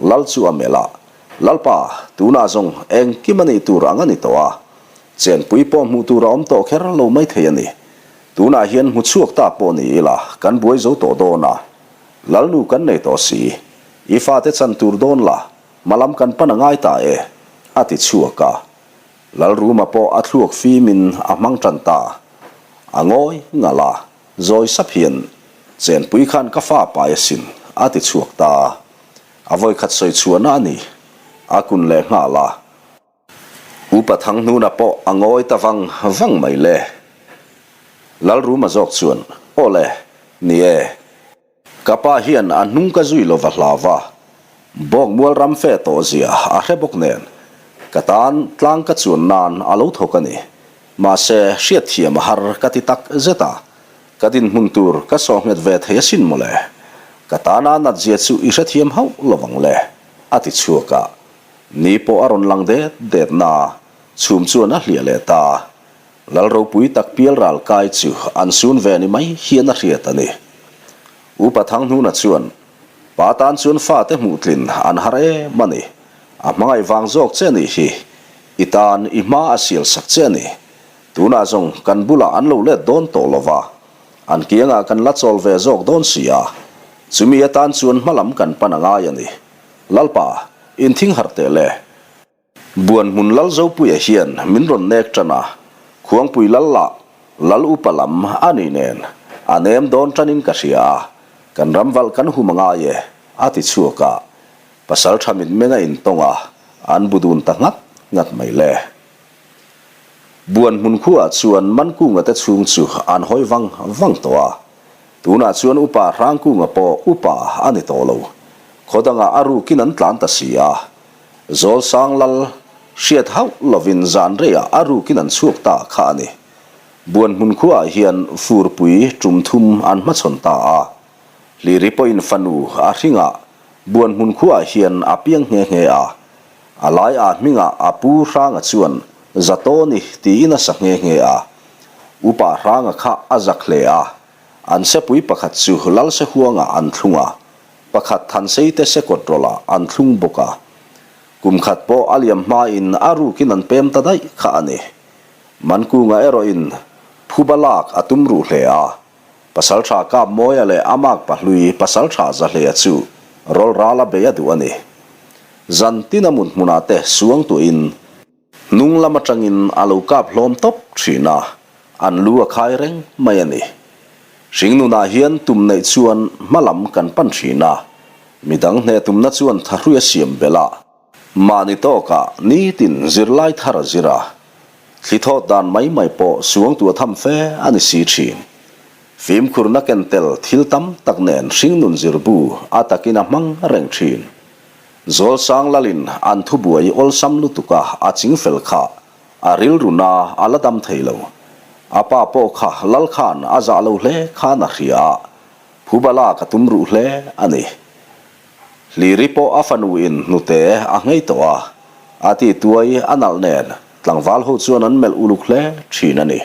S1: Lal chu a melh a, Lalpa, tunah zawng engkim a nih tur ang a ni tawh a, chenpui pawh hmuh tur a awm tawh kher lo mai thei a ni. Tunah hian hmu chhuak ta pawh ni ila kan buai zo tawh dawn a, Lalnu kan nei tawh si, i fate chan tur dawn la, hmalam kan pan a ngai ta e, a ti chhuak a. Lalruma pawh a thluak fimin a hmang tan ta. A ngawi ngalh a, zawi sap hian, Chenpui khan ka fa pai asin, a ti chhuak ta. A vawikhat sawi chhuahna a ni. A kun leh nghal a. Upa Thanghnuna pawh a ngawi ta vang vang mai le. Lalruma zawk chuan, Aw le, ni e. Ka pa hian a hnung ka zui lova hlau va, Bawkmual ram fe tawh zia a hre bawk nen, ka tan tlang ka chuan nan a lo thawk a ni. Mahse, hriatthiam a har ka ti tak zet a, ka dinhmun tur ka sawh nghet ve thei asin mawle. Ka tana nat zia chu i hrethiam hauh lovang le, a ti chhuak a. Ni pawh a rawn lang det det na, chhum chuan a hliah leh ta. Lal ropui tak pial ral kai chu an sun ve ni mai hian a hriat a ni. Upa Thanghnuna chuan, Pa tan chuan fate hmuh tlin an har em a ni. A hmangaih vang zawk che a nih hi. I tan i hma a sial sak che a ni. Tunah zawng kan bulah an lo let dawn tawh lo va, an kiangah kan la chawl ve zawk dawn si a, chumi atan chuan hmalam kan pan a ngai a ni. Lalpa, inthing harh teh le. Buanhmun Lalzopuia hian min rawn nek tan a, Khuangpui Lal lah Lal upa lam a ni nen a nem dawn tanin ka hria a, kan ramvalh kan hum a ngai e, a ti chhuak a. Pasal tha mitmeng a intawng a, an bu dun ta nghat nghat mai le. Buanhmun khuaah chuan Mankunga te chhung chu an hawi vang vang tawh a. Tunah chuan Upa Hrangkunga pawh upa a ni tawh lo. Khaw dangah a rukin an tlan ta si a. Zawlsang lal hriat hauh lovin zan reiah a rukin an chhuak ta kha a ni. Buanhmun khuaah hian furpui tum thum an hmachhawn ta a. Hliri pawhin fanu a hringah Buanhmun khuaah hian a piang nghe nghe a. A lai ah hmingah a pu Hranga chuan Zatawni tiin a sa nghe nghe a. Upa Hranga kha a zak hle a. An sepui pakhat chu Lalsehuangah an thlung a, pakhat Thanseite sekawt rawlah an thlung bawk a. Kum khat pawh a liam hmain a rukin an pem ta daih kha a ni. Mankunga erawhin phuba lak a tum ruh hle a. Pasalṭha Kapmawia leh a mak pahlui Pasalṭha Zahlea chu rawlrala bei a duh a ni. Zan tin a mut hmunah te suang tuahin hnung lam atangin a lo kap hlawm tawp thin a, an lu a khai reng mai a ni. Hringnunah hian tum neih chuan hma lam kan pan thin a, midang hneh tumna chuan thahrui a siam belh a. Mahni tawkah nitin zirlai thar a zir a, thli thawt dan mai mai pawh suang tuah tham fe a ni si thin. Fimkhurna ken tel thil tam tak nen hringnun zirbu a takin a hmang reng thin. Zawlsang lalin an thubuai awlsam lutuk a a chingfel kha a rilru na a la dam thei lo. A pa pawh kha lal khan a zah lo hle khan a hria a, phubala ka tum ruh hle a ni. Hliri pawh a fanu in hnute a nghei tawh a, a ti tuai a nalh nen tlangval ho chuan an melh uluk hle thin a ni.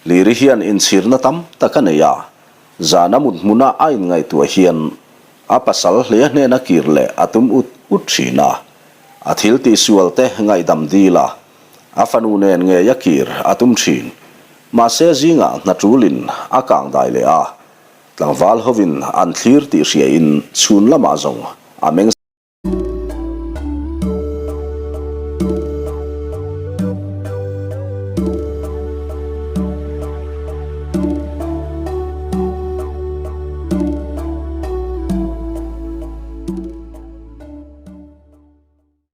S1: Hliri hian inchhirna tam tak a nei a, zana mut hmuna a inngaihtuah hian a pasal hlea hnena kir leh a tum ut ut thin a, a thil tihsual te ngaihdam dil a, a fanu nen ngei a kir a tum thin. Mahse zingah hna tulin a kang dai leh a, Tlangval hovin an thlir tih hriain chhun lamah zawng a meng.